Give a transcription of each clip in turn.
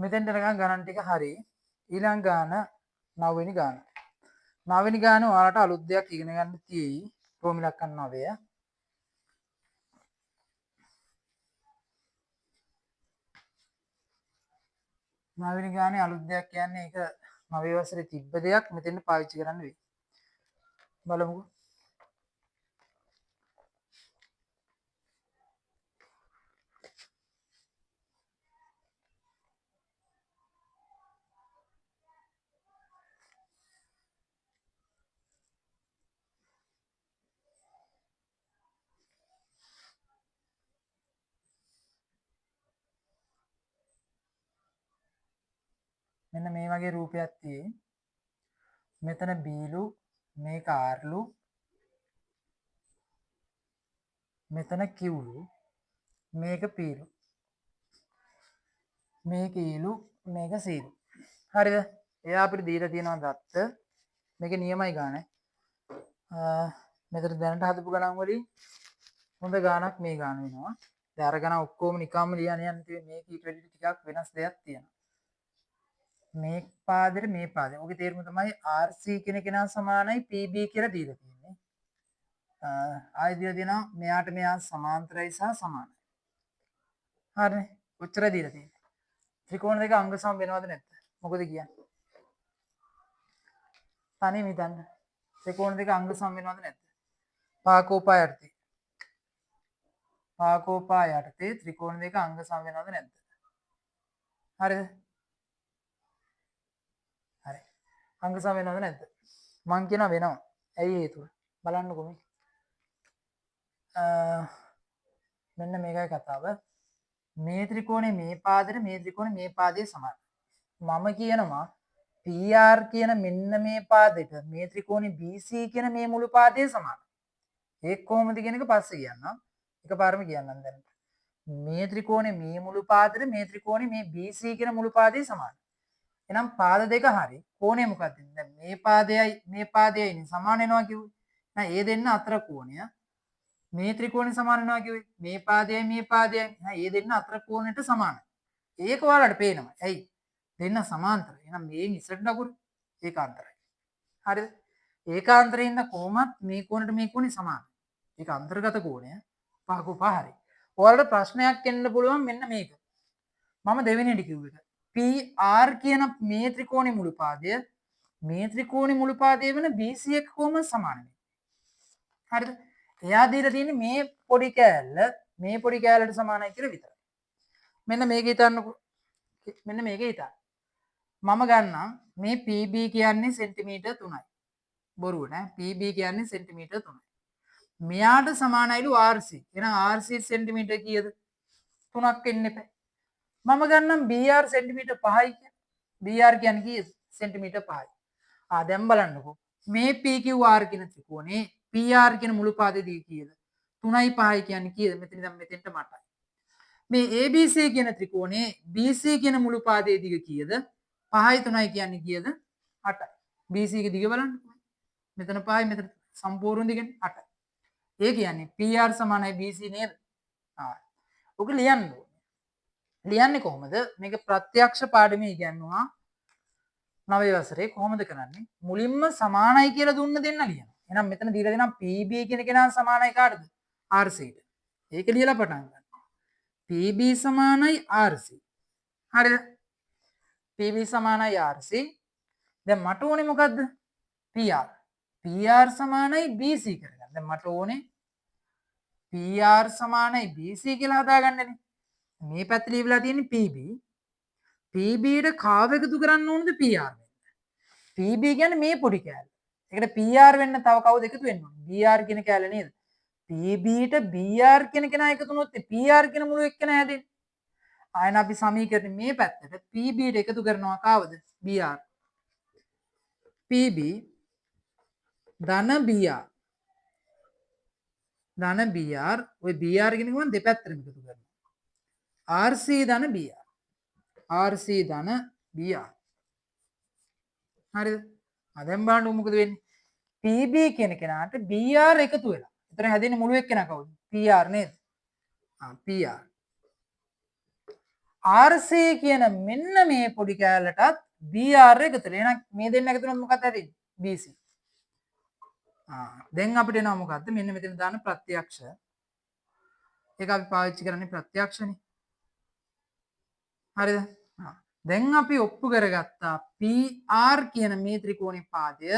මෙතෙන්ට එනකන් ගණන් ටික හරි. ඊළඟ ගාන 9 වෙනි ගාන. 9 වෙනි ගාන ඔයාලට අලුත් දෙයක් ඉගෙන ගන්න තියෙයි. රෝම ඉලක්කම් 9. 9 වෙනි ගානේ අලුත් දෙයක් කියන්නේ ඒක 9 වසරේ තිබ්බ දෙයක් මෙතෙන්ට පාවිච්චි කරන්න වෙයි. බලමුකෝ. මෙන්න මේ වගේ රූපයක් තියෙයි. මෙතන බීලු, මේක ආර්ලු, මෙතන කිව්ලු, මේක පීලු, මේක ඊලු, මේක සීලු. හරිද? එයා අපිට දීලා තියෙනවා දත්ත. මේක නියමයි ගාන. මෙතන දැනට හදපු ගණන් වලින් හොඳ ගාණක් මේ ගාන වෙනවා. දැන් අර ගණන් ඔක්කොම නිකම්ම ලියන්න යන්න තියෙන්නේ මේක ඊට වැඩි ටිකක් වෙනස් දෙයක් තියෙනවා. මේ පාදෙට මේ පාදෙ. ඔගේ තේරුම තමයි RC කියන කෙනා සමානයි PB කියලා දීලා තියෙන්නේ. ආයෙ දීලා තියෙනවා මෙයාට මෙයා සමාන්තරයි සහ සමානයි. හරිනේ. ඔච්චරයි දීලා තියෙන්නේ. ත්‍රිකෝණ දෙක අංග සම වෙනවද නැද්ද? මොකද කියන්නේ? තනියම හිතන්න. ත්‍රිකෝණ දෙක අංග සම වෙනවද නැද්ද? පාකෝපා යටතේ. පාකෝපා යටතේ ත්‍රිකෝණ දෙක අංග සම වෙනවද නැද්ද? හරිද? හරි. අංග සම වෙනවද නැද්ද? මං කියනවා වෙනවා. ඇයි හේතුව? බලන්නකෝ මේ. මෙන්න මේකයි කතාව. මේ ත්‍රිකෝණේ මේ පාදෙට මේ ත්‍රිකෝණේ මේ පාදේ සමානයි. මම කියනවා PR කියන මෙන්න මේ පාදෙට මේ ත්‍රිකෝණේ BC කියන මේ මුළු පාදේ සමානයි. ඒක කොහොමද කියන එක පස්සේ කියන්නම්. එකපාරම කියන්නම් දැන්. මේ ත්‍රිකෝණේ මේ මුළු පාදෙට මේ ත්‍රිකෝණේ මේ BC කියන මුළු පාදේ සමානයි. එහෙනම් පාද දෙක හරි කෝණය මොකක්ද? දැන් මේ පාදයයි මේ පාදයයි නේ සමාන වෙනවා කිව්වේ. එහෙනම් ඒ දෙන්න අතර කෝණය මේ ත්‍රිකෝණය සමාන වෙනවා කිව්වේ. මේ පාදයයි මේ පාදයයි. එහෙනම් ඒ දෙන්න අතර කෝණයට සමානයි. ඒක ඔයාලට පේනවා. ඇයි? දෙන්න සමාන්තරයි. එහෙනම් මේන් ඉස්සරට නගුරු ඒකාන්තරයි. හරිද? ඒකාන්තරයෙන් ඉන්න කොහොමත් මේ කෝණයට මේ කෝණය සමානයි. ඒක අන්තර්ගත කෝණය පහක පහ හරි. ඔයාලට ප්‍රශ්නයක් එන්න පුළුවන් මෙන්න මේක. මම දෙවෙනියට කිව්ව එක. PR කියන මේ ත්‍රිකෝණේ මුළු පාදය මේ ත්‍රිකෝණේ මුළු පාදය වෙන BC එක කොහොම සමාන වෙන්නේ? හරිද? එයා දීලා තියෙන්නේ මේ පොඩි කෑල්ල මේ පොඩි කෑල්ලට සමානයි කියලා විතරයි. මෙන්න මේක හිතන්නකෝ. මෙන්න මේක හිතන්න. මම ගන්නම් මේ PB කියන්නේ සෙන්ටිමීටර් 3යි. බොරුව නෑ. PB කියන්නේ සෙන්ටිමීටර් 3යි. මෙයාට සමානයිලු RC. එහෙනම් RC centimetre කීයද? 3ක් වෙන්න එපා. මම ගන්නම් BR centimetre 5යි කියලා. BR කියන්නේ කීයද? සෙන්ටිමීටර් 5යි. ආ දැන් බලන්නකෝ. මේ PQR කියන ත්‍රිකෝණේ PR කියන මුළු පාදේ දිග කීයද? 3යි 5යි කියන්නේ කීයද? මෙතන ඉඳන් මෙතෙන්ට මටයි. මේ ABC කියන ත්‍රිකෝණේ BC කියන මුළු පාදේ දිග කීයද? 5යි 3යි කියන්නේ කීයද? 8යි. BC එක දිග බලන්නකෝ. මෙතන 5යි මෙතන සම්පූර්ණ දිගනේ 8යි. ඒ කියන්නේ PR සමානයි BC නේද? ආ. ඔක ලියන්න ඕනේ. ලියන්නේ කොහොමද? මේක ප්‍රත්‍යක්ෂ පාඩමේ ඉගෙනුවා නවය වසරේ කොහොමද කරන්නේ? මුලින්ම සමානයි කියලා දුන්න දෙන්න ලියනවා. එහෙනම් මෙතන දීලා දෙනවා PB කියන කෙනා සමානයි කාටද? RC ට. ඒක ලියලා පටන් ගන්න. PB සමානයි RC. හරිද? PB සමානයි RC. දැන් මට ඕනේ මොකද්ද? PR. PR සමානයි BC කරගන්න. දැන් මට ඕනේ PR සමානයි BC කියලා හදාගන්නනේ. මේ පැත්තේ ලියවිලා තියෙන්නේ PB. PB ට කාව එකතු කරන්න ඕනද PR වෙන්න? PB කියන්නේ මේ පොඩි කෑල්ල. ඒකට PR වෙන්න තව කවුද එකතු වෙන්න ඕනේ? BR කියන කෑල්ල නේද? PB ට BR කියන කෙනා එකතු වුණොත් PR කියන මුළු එක්කෙනා හැදෙන්නේ. ආයන අපි සමීකරණ මේ පැත්තට PB ට එකතු කරනවා කාවද? BR. PB ධන BR. ධන BR ඔය BR කියන එක මම දෙපැත්තටම එකතු කරනවා. RC ධන BR. RC ධන BR. හරිද? ආ දැන් බලන්න මොකද වෙන්නේ? PB කියන කෙනාට BR එකතු වෙලා. එතන හැදෙන්නේ මුළු එක්කෙනා කවුද? PR නේද? ආ PR. RC කියන මෙන්න මේ පොඩි කෑල්ලටත් BR එකතු වෙලා. එහෙනම් මේ දෙන්න එකතු වුණොත් මොකක්ද හැදෙන්නේ? BC. දැන් අපිට එනවා මොකද්ද? මෙන්න මෙතන දාන ප්‍රත්‍යක්ෂ. ඒක අපි පාවිච්චි කරන්නේ ප්‍රත්‍යක්ෂනේ. හරිද? දැන් අපි ඔප්පු කරගත්තා PR කියන මේ ත්‍රිකෝණේ පාදය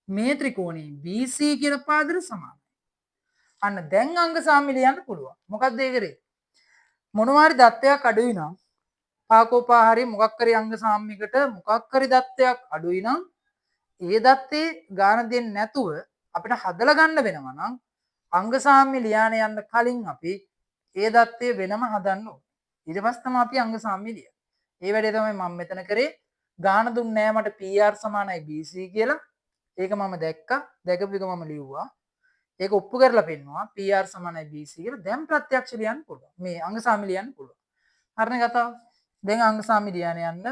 මේ ත්‍රිකෝණේ BC කියන පාදයට සමානයි. අන්න දැන් අංග සාම්‍ය ලියන්න පුළුවන්. මොකද්ද ඒ කරේ? මොනවා හරි දත්තයක් අඩුයි නම් පාකෝපා හරි මොකක් හරි අංග සාම්‍යයකට මොකක් හරි දත්තයක් අඩුයි නම් ඒ දත්තේ ගාන දෙන්නේ නැතුව අපිට හදලා ගන්න වෙනවා නම් අංග සාම්‍ය ලියාන යන්න කලින් අපි ඒ දත්තේ වෙනම හදන්න ඕනේ. ඊට පස්සේ තමයි අපි අංග සාම්‍ය ලියන්නේ. ඒ වැඩේ තමයි මම මෙතන කරේ. ගාන දුන්නේ නෑ මට PR සමානයි BC කියලා. ඒක මම දැක්කා. දැකපු එක මම ලිව්වා. ඒක ඔප්පු කරලා පෙන්නුවා PR සමානයි BC කියලා. දැන් ප්‍රත්‍යක්ෂ ලියන්න පුළුවන්. මේ අංග සාම්‍ය ලියන්න පුළුවන්. හරිනේ කතාව. දැන් අංග සාම්‍ය ලියන්න යන්න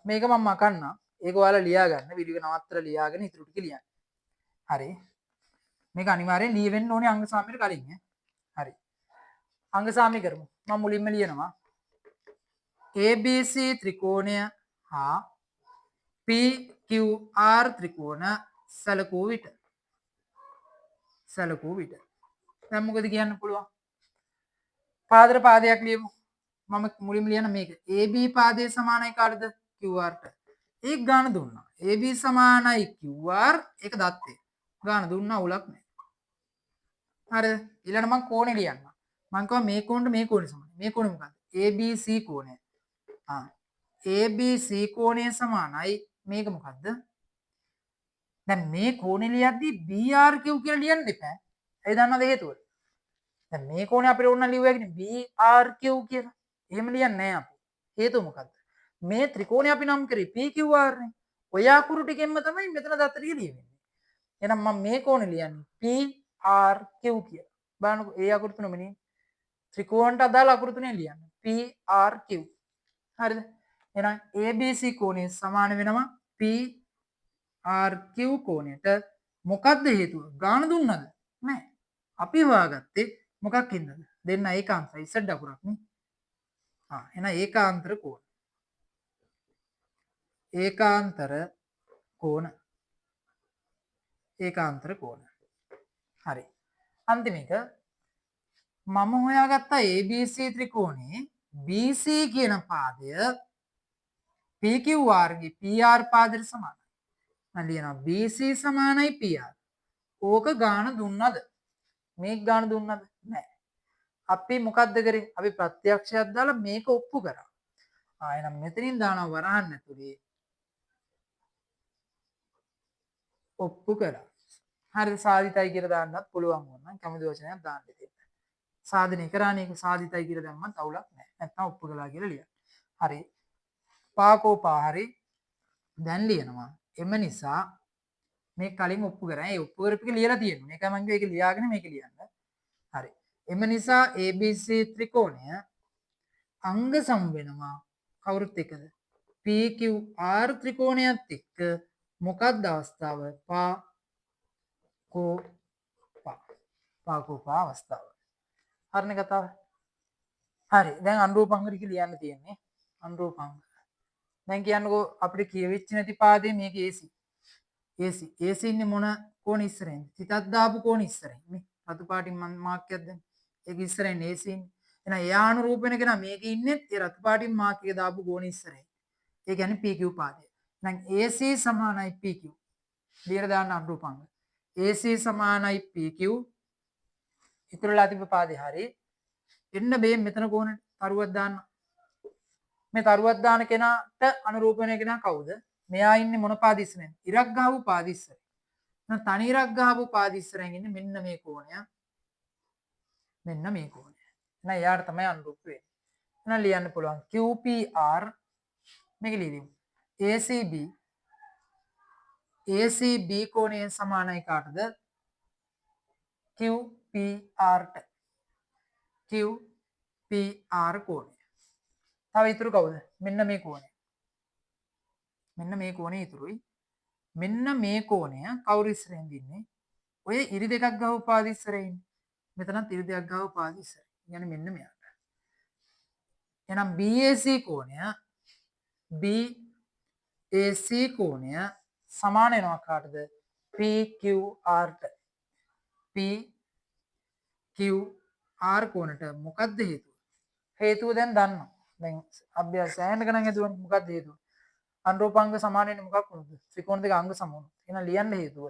මේක මම මකන්නම්. ඒක ඔයාලා ලියා ගන්න. වීඩියෝ එක නවත්තලා ලියාගෙන ඉතුරු ටික ලියන්න. හරි. මේක අනිවාර්යෙන් ලියවෙන්න ඕනේ අංග සාම්‍යයට කලින් ඈ. හරි. අංග සාම්‍ය කරමු. මම මුලින්ම ලියනවා ABC ත්‍රිකෝණය හා PQR ත්‍රිකෝණ සැලකූ විට. සැලකූ විට. දැන් මොකද කියන්න පුළුවන්? පාදර පාදයක් ලියමු. මම මුලින්ම ලියන මේක. AB පාදයේ සමානයි කාටද? QR ට. ඒක ගාන දුන්නා. AB සමානයි QR ඒක දත්තේ. ගාන දුන්නා අවුලක් නෑ. හරිද? ඊළඟට මං කෝණේ ලියන්න. මං කිව්වා මේ කෝණයට මේ කෝණේ සමානයි. මේ කෝණේ මොකද්ද? ABC කෝණය. ABC කෝණය සමානයි මේක මොකද්ද? දැන් මේ කෝණේ ලියද්දි BRQ කියලා ලියන්න එපා. ඒ දන්නවද හේතුව? දැන් මේ කෝණේ අපිට ඕන නම් ලිව්වා කියන්නේ BRQ කියලා. එහෙම ලියන්නේ නෑ අපි. හේතුව මොකද්ද? මේ ත්‍රිකෝණය අපි නම් කරේ PQR නේ. ඔය අකුරු ටිකෙන්ම තමයි මෙතන දත්ත ටික ලියවෙන්නේ. එහෙනම් මම මේ කෝණේ ලියන්නේ PRQ කියලා. බලන්නකෝ ඒ අකුරු තුනම නේ. ත්‍රිකෝණට අදාළ අකුරු තුනෙන් ලියන්න. PRQ. හරිද? එහෙනම් ABC කෝණය සමාන වෙනවා PRQ කෝණයට. මොකද්ද හේතුව? ගාන දුන්නද? නෑ. අපි හොයාගත්තේ මොකක් හින්දාද? දෙන්න ඒකාන්තරයි. Z අකුරක් නේ. එහෙනම් ඒකාන්තර කෝණ. ඒකාන්තර කෝණ. ඒකාන්තර කෝණ. හරි. අන්තිම එක මම හොයාගත්තා ABC ත්‍රිකෝණයේ BC කියන පාදය PQR ගේ PR පාදයට සමානයි. මම ලියනවා BC සමානයි PR. ඕක ගාන දුන්නද? මේක ගාන දුන්නද? නෑ. අපි මොකද්ද කරේ? අපි ප්‍රත්‍යක්ෂයක් දාලා මේක ඔප්පු කරා. එහෙනම් මෙතනින් දානවා වරහන් ඇතුලේ ඔප්පු කරා. හරිද? සාධිතයි කියලා දාන්නත් පුළුවන් වුණා. කැමති වචනයක් දාන්න දෙන්න. සාධනය කරානේ ඒක සාධිතයි කියලා දැම්මත් අවුලක් නෑ. නැත්නම් ඔප්පු කළා කියලා ලියන්න. හරි. පාකෝපා හරි. දැන් ලියනවා. එම නිසා මේ කලින් ඔප්පු කරා. ඒ ඔප්පු කරපු එක ලියලා තියෙනවා. මේකයි මං කිව්වේ ඒක ලියාගෙන මේක ලියන්න. හරි. එම නිසා ABC ත්‍රිකෝණය අංග සම වෙනවා කවුරුත් එක්කද? PQR ත්‍රිකෝණයත් එක්ක. මොකක්ද අවස්ථාව? පාකෝපා. පාකෝපා අවස්ථාව. හරිනේ කතාව. හරි. දැන් අනුරූප අංග ටික ලියන්න තියෙන්නේ. අනුරූප අංග. දැන් කියන්නකෝ අපිට කියවෙච්ච නැති පාදේ මේක AC. AC. AC ඉන්නේ මොන කෝණ ඉස්සරහින්ද? සිතක් දාපු කෝණ ඉස්සරහින්. මේ රතු පාටින් මම මාක් එකක් දැම්මේ. ඒක ඉස්සරහින් AC ඉන්නේ. එහෙනම් එයා අනුරූප වෙන කෙනා මේකේ ඉන්නෙත් ඒ රතු පාටින් මාක් එක දාපු කෝණ ඉස්සරහින්. ඒ කියන්නේ PQ පාදය. එහෙනම් AC සමානයි PQ. ලියලා දාන්න අනුරූප අංග. AC සමානයි PQ. ඉතුරුලා තිබ්බ පාදේ හරි. එන්න මේ මෙතන කෝණයට තරුවක් දාන්න. මේ තරුවක් දාන කෙනාට අනුරූප වෙන කෙනා කවුද? මෙයා ඉන්නේ මොන පාද ඉස්සරහින්ද? ඉරක් ගහපු පාද ඉස්සරහින්. එහෙනම් තනි ඉරක් ගහපු පාද ඉස්සරහින් ඉන්නේ මෙන්න මේ කෝණය. මෙන්න මේ කෝණය. එහෙනම් එයාට තමයි අනුරූප වෙන්නේ. එහෙනම් ලියන්න පුළුවන් QPR මේක ලියමු. ACB ACB කෝණය සමානයි කාටද? QPR ට. QPR කෝණය. තව ඉතුරු කවුද? මෙන්න මේ කෝණය. මෙන්න මේ කෝණය ඉතුරුයි. මෙන්න මේ කෝණය කවුරු ඉස්සරහින්ද ඉන්නේ? ඔය ඉරි දෙකක් ගහපු පාද ඉස්සරහින් ඉන්නේ. මෙතනත් ඉරි දෙකක් ගහපු පාද ඉස්සරහින්. يعني මෙන්න මෙයාට. එහෙනම් BAC කෝණය, BAC කෝණය සමාන වෙනවා කාටද? PQR ට. PQR කෝණයට. මොකද්ද හේතුව? හේතුව දැන් දන්නවා. දැන් අභ්‍යාස සෑහෙන ගණන් හැදුවනේ. මොකද්ද හේතුව? අනුරූපාංග සමාන වෙන්නේ මොකක් වුණොත්ද? ත්‍රිකෝණ දෙක අංග සම වුණොත්. එහෙනම් ලියන්න හේතුව.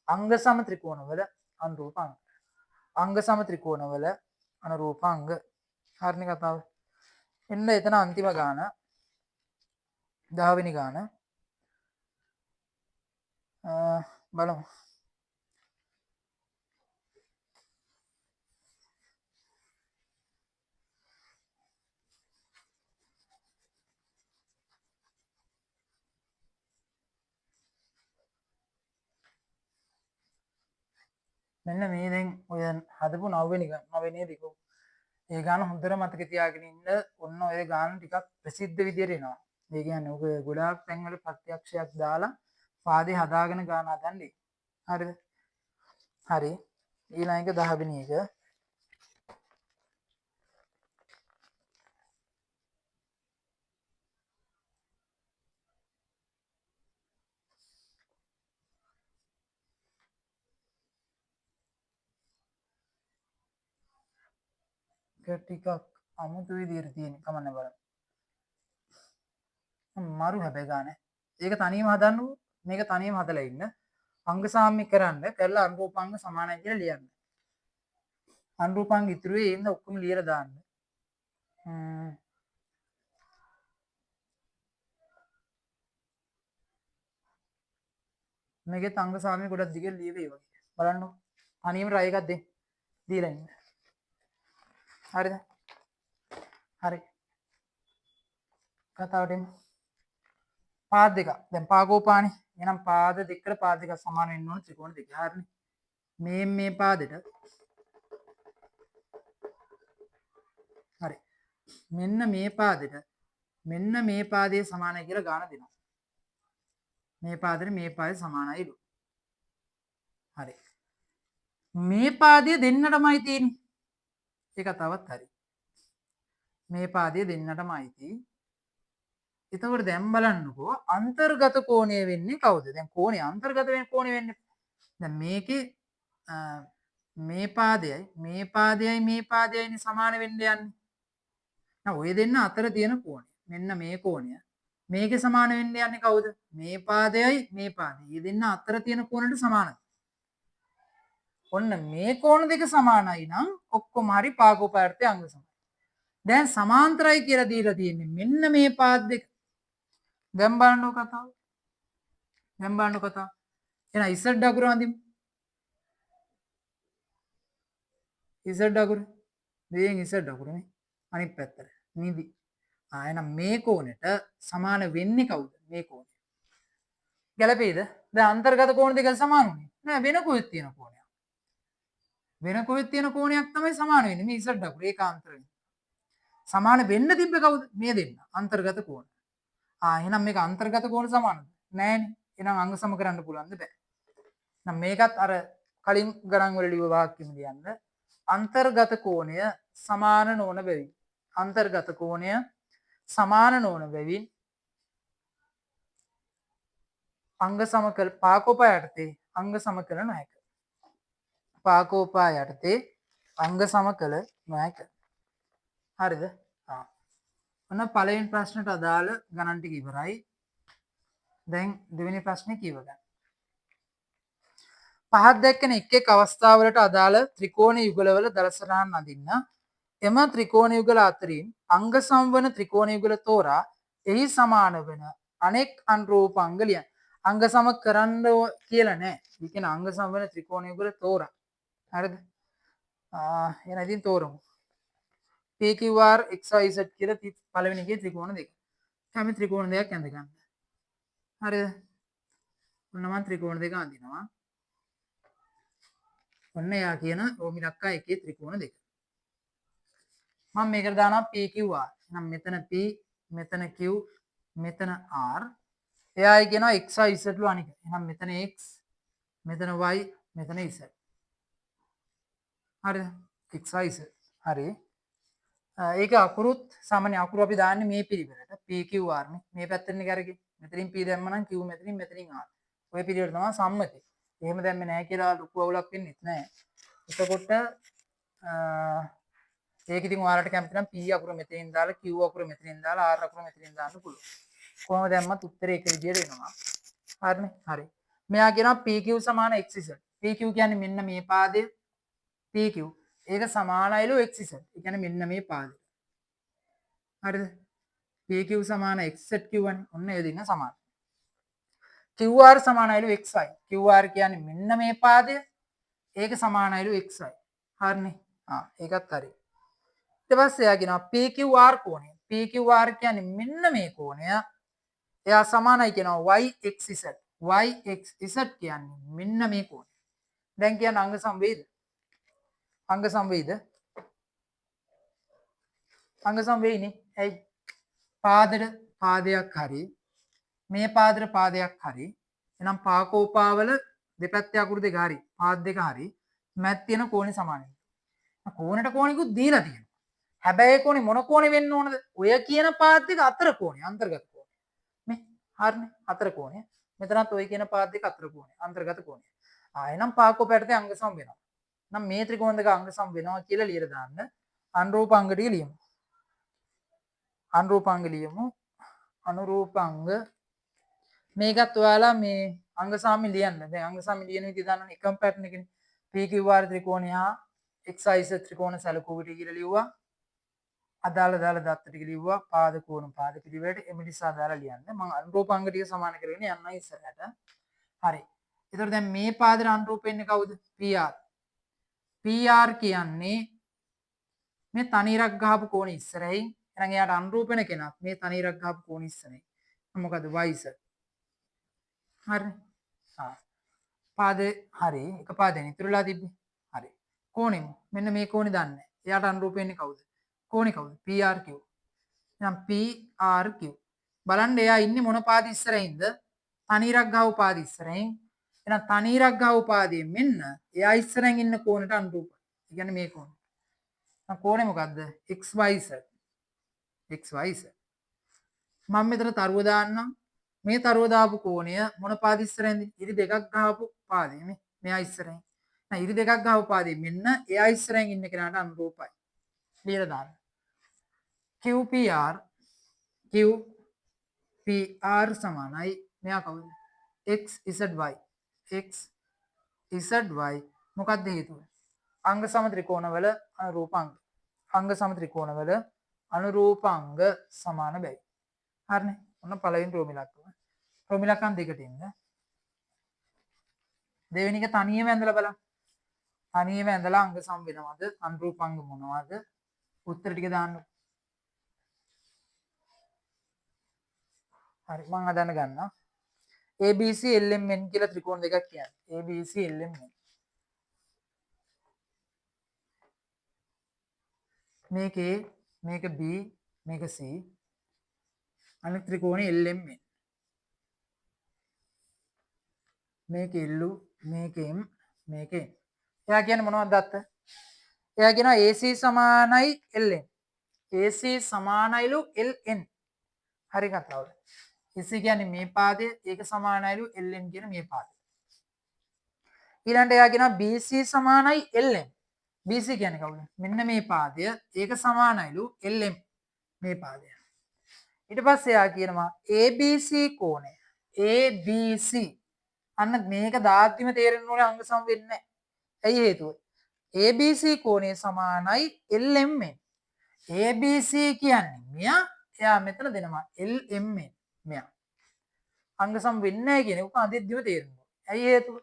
අංග සම ත්‍රිකෝණවල අනුරූපාංග. අංග සම ත්‍රිකෝණවල අනුරූපාංග. හරිනේ කතාව. එන්න එතන අන්තිම ගාන 10 වෙනි ගාන. බලමු. මෙන්න මේ දැන් ඔය හදපු 9 වෙනි ගාන, 9 වෙනි එක. ඒ ගාන හොඳට මතක තියාගෙන ඉන්න. ඔන්න ඔය ගාන ටිකක් ප්‍රසිද්ධ විදියට එනවා. ඒ කියන්නේ ඔක ගොඩාක් තැන්වල ප්‍රත්‍යක්ෂයක් දාලා පාදේ හදාගෙන ගාන හදන්නේ. හරිද? හරි. ඊළඟ එක 10 වෙනි එක. එක ටිකක් අමුතු විදියට තියෙන කමන්න බලන්න. මරු හැබැයි ගානේ. ඒක තනියම හදන්න, මේක තනියම හදලා ඉන්න. අංග සාම්‍ය කරන්න, කරලා අනුරූපාංග සමානයි කියලා ලියන්න. අනුරූපාංග ඉතුරු වෙයි, එන්න ඔක්කොම ලියලා දාන්න. මේකෙත් අංග සාම්‍ය ගොඩක් දිගට ලියවෙයි වගේ. බලන්න. තනියම try එකක් දෙන්න. දීලා ඉන්න. හරිද? හරි. කතාවට එමු. පාද දෙක. දැන් පාගෝපානේ. එහෙනම් පාද දෙකට පාද දෙකක් සමාන වෙන්න ඕන ත්‍රිකෝණ දෙක. හරිනේ. මේ පාදෙට හරි. මෙන්න මේ පාදෙට මෙන්න මේ පාදයේ සමානයි කියලා ගාන දෙනවා. මේ පාදෙට මේ පාදේ සමානයිලු. හරි. මේ පාදය දෙන්නටමයි තියෙන්නේ. ඒ කතාවත් හරි. මේ පාදය දෙන්නටම අයිති. එතකොට දැන් බලන්නකෝ අන්තර්ගත කෝණය වෙන්නේ කවුද? දැන් කෝණය අන්තර්ගත වෙන කෝණය වෙන්නේ. දැන් මේකේ මේ පාදයයි මේ පාදයයි මේ පාදයයිනේ සමාන වෙන්න යන්නේ. නෑ ඔය දෙන්න අතර තියෙන කෝණය. මෙන්න මේ කෝණය. මේකේ සමාන වෙන්න යන්නේ කවුද? මේ පාදයයි මේ පාදයයි. මේ දෙන්න අතර තියෙන කෝණයට සමානයි. ඔන්න මේ කෝණ දෙක සමානයි නම් ඔක්කොම හරි පාකෝපාර්ථයේ අංග සමයි. දැන් සමාන්තරයි කියලා දීලා තියෙන්නේ මෙන්න මේ පාද දෙක. දැන් බලන්නකෝ කතාව. දැන් බලන්නකෝ කතාව. එහෙනම් ඉසඩ් අකුර අඳිමු. ඉසඩ් අකුර. මේෙන් ඉසඩ් අකුර නේ. අනිත් පැත්තට. නිදි. එහෙනම් මේ කෝණයට සමාන වෙන්නේ කවුද? මේ කෝණය. ගැලපෙයිද? දැන් අන්තර්ගත කෝණ දෙක සමාන වුනේ. නෑ වෙන කොහෙද තියෙන කෝණයක්. වෙන කොහෙද තියෙන කෝණයක් තමයි සමාන වෙන්නේ. මේ ඉසඩ් අකුර ඒකාන්තර වෙන්නේ. සමාන වෙන්න තිබ්බේ කවුද? මේ දෙන්න. අන්තර්ගත කෝණ. එහෙනම් මේක අන්තර්ගත කෝණ සමානද? නෑනේ. එහෙනම් අංග සම කරන්න පුළුවන්ද? බෑ. එහෙනම් මේකත් අර කලින් ගණන් වල ලිව්ව වාක්‍යෙම ලියන්න. අන්තර්ගත කෝණය සමාන නොවන බැවින්. අන්තර්ගත කෝණය සමාන නොවන බැවින් අංග සම කළ පාකෝපා යටතේ අංග සම කළ නොහැක. පාකෝපා යටතේ අංග සම කළ නොහැක. හරිද? ඔන්න පළවෙනි ප්‍රශ්නට අදාළ ගණන් ටික ඉවරයි. දැන් දෙවෙනි ප්‍රශ්නේ කියව ගන්න. පහත් දැක්වෙන එක් එක් අවස්ථාවලට අදාළ ත්‍රිකෝණ යුගලවල දළ සටහන් අඳින්න. එම ත්‍රිකෝණ යුගල අතරින් අංග සම්වන ත්‍රිකෝණ යුගල තෝරා එහි සමාන වන අනෙක් අනුරූප අංග ලියන්න. අංග සම කරන්න කියලා නෑ. ඒ කියන්නේ අංග සම්වන ත්‍රිකෝණ යුගල තෝරා. හරිද? එහෙනම් ඉතින් තෝරමු. PQR XYZ කියලා පළවෙනි එකේ ත්‍රිකෝණ දෙක. හැම ත්‍රිකෝණ දෙකක් ඇඳ ගන්න. හරිද? ඔන්න මම ත්‍රිකෝණ දෙක අඳිනවා. ඔන්න එයා කියන රෝමිලක්කා එකේ ත්‍රිකෝණ දෙක. මම මේකට දානවා PQR. එහෙනම් මෙතන P, මෙතන Q, මෙතන R. එයායි කියනවා X Y Z ලු අනික. එහෙනම් මෙතන X, මෙතන Y, මෙතන Z. හරිද? X Y Z. හරි. ඒක අකුරුත් සාමාන්‍ය අකුරු අපි දාන්නේ මේ පිළිවෙලට. PQR නේ. මේ පැත්තටනේ කරගේ. මෙතනින් P දැම්ම නම් Q මෙතනින්, මෙතනින් R. ඔය පිළිවෙලට තමයි සම්මති. එහෙම දැම්මේ නැහැ කියලා ලොකු අවුලක් වෙන්නෙත් නැහැ. එතකොට ඒක ඉතින් ඔයාලට කැමති නම් P අකුර මෙතනින් දාලා, Q අකුර මෙතනින් දාලා, R අකුර මෙතනින් දාන්න පුළුවන්. කොහොම දැම්මත් උත්තරේ එක විදියට එනවා. හරිනේ? හරි. මෙයා කියනවා PQ සමාන XZ. PQ කියන්නේ මෙන්න මේ පාදය. PQ ඒක සමානයිලු XZ. ඒ කියන්නේ මෙන්න මේ පාදය. හරිද? PQ සමාන XZ කිව්වනේ. ඔන්න ඒ දෙන්න සමානයි. QR සමානයිලු XY. QR කියන්නේ මෙන්න මේ පාදය. ඒක සමානයිලු XY. හරිනේ? ආ ඒකත් හරි. ඊට පස්සේ එයා කියනවා PQR කෝණය. PQR කියන්නේ මෙන්න මේ කෝණය. එයා සමානයි කියනවා YXZ. YXZ කියන්නේ මෙන්න මේ කෝණය. දැන් කියන්න අංග සම වේද? අංග සම වේද? අංග සම වෙයිනේ. ඇයි? පාදට පාදයක් හරි, මේ පාදට පාදයක් හරි. එහෙනම් පාකෝපාවල දෙපැත්තේ අකුරු දෙක හරි, පාද දෙක හරි, මැද තියෙන කෝණේ සමානයි. කෝණයට කෝණිකුත් දීලා තියෙනවා. හැබැයි ඒ කෝණේ මොන කෝණේ වෙන්න ඕනද? ඔය කියන පාද දෙක අතර කෝණේ, අන්තර්ගත කෝණේ. මේ හරිනේ, අතර කෝණය. මෙතනත් ඔය කියන පාද දෙක අතර කෝණය, අන්තර්ගත කෝණය. ආ එහෙනම් පාකෝපයට අංග සම වෙනවා. නම් මේ ත්‍රිකෝණ දෙක අංග සම වෙනවා කියලා ලියලා දාන්න. අනුරූප අංග ටික ලියමු. අනුරූප අංග ලියමු. අනුරූප අංග මේකත් ඔයාලා මේ අංග සාම්‍ය ලියන්න. දැන් අංග සාම්‍ය ලියන විදිය දන්නවනේ, එකම පැටර්න් එකනේ. PQR ත්‍රිකෝණය හා XYZ ත්‍රිකෝණ සැලකුව විට කියලා ලිව්වා. අදාළ දාල දත්ත ටික ලිව්වා. පාද කෝණ පාද පිළිවෙලට එම නිසා දාලා ලියන්න. මම අනුරූප අංග ටික සමාන කරගෙන යන්නයි ඉස්සරහට. හරි. ඒතකොට දැන් මේ පාදයට අනුරූප වෙන්නේ කවුද? PR. PR කියන්නේ මේ තනි ඉරක් ගහපු කෝණ ඉස්සරහින්. එහෙනම් එයාට අනුරූප වෙන කෙනා මේ තනි ඉරක් ගහපු කෝණ ඉස්සරහින්. මොකද YZ. හරිනේ. ආ පාදේ හරි, එක පාදයෙන් ඉතුරුලා තිබ්බේ. හරි. කෝණෙමු. මෙන්න මේ කෝණේ දන්නේ. එයාට අනුරූප වෙන්නේ කවුද? කෝණේ කවුද? PRQ. එහෙනම් PRQ. බලන්න එයා ඉන්නේ මොන පාද ඉස්සරහින්ද? තනි ඉරක් ගහපු පාද ඉස්සරහින්. එහෙනම් තනි ඉරක් ගහපු පාදයෙන් මෙන්න එයා ඉස්සරහින් ඉන්න කෝණයට අනුරූපයි. ඒ කියන්නේ මේ කෝණය. දැන් කෝණේ මොකද්ද? XYZ. XYZ. මම මෙතන තරුව දාන්නම්. මේ තරුව දාපු කෝණය මොන පාද ඉස්සරහින්ද? ඉරි දෙකක් ගහපු පාදය නේ. මෙයා ඉස්සරහින්. දැන් ඉරි දෙකක් ගහපු පාදේ මෙන්න එයා ඉස්සරහින් ඉන්න කෙනාට අනුරූපයි. ලියලා දාන්න. QPR QPR සමානයි මෙයා කවුද? XZY. XZY මොකක්ද හේතුව? අංග සම ත්‍රිකෝණවල අනුරූප අංග. අංග සම ත්‍රිකෝණවල අනුරූප අංග සමාන බැයි. හරිනේ. ඔන්න පළවෙනි රෝම ඉලක්කම. රෝම ඉලක්කම් දෙකට එන්න. දෙවෙනි එක තනියම ඇඳලා බලන්න. තනියම ඇඳලා අංග සම වෙනවද? අනුරූප අංග මොනවද? උත්තර ටික දාන්න. හරි මං හදන්න ගන්නවා. ABC LMN කියලා ත්‍රිකෝණ දෙකක් කියන්නේ. ABC LMN. මේක A, මේක B, මේක C. අනිත් ත්‍රිකෝණේ LMN. මේක L, මේක M, මේක N. එයා කියන්නේ මොනවද දත්ත? එයා කියනවා AC සමානයි LM. AC සමානයිලු LN. හරි කතාව. AC කියන්නේ මේ පාදය, ඒක සමානයිලු LN කියන මේ පාදය. ඊළඟට එයා කියනවා BC සමානයි LM. BC කියන්නේ කවුද? මෙන්න මේ පාදය, ඒක සමානයිලු LM මේ පාදය. ඊට පස්සේ එයා කියනවා ABC කෝණය. ABC. අන්න මේක දාද්දිම තේරෙන්න ඕනේ අංග සම වෙන්නේ නැහැ. ඇයි හේතුව? ABC කෝණය සමානයි LMN. ABC කියන්නේ මෙයා, එයා මෙතන දෙනවා LMN මෙයා. අංග සම වෙන්නේ නැහැ කියන එක අඳිද්දිම තේරෙනවා. ඇයි හේතුව?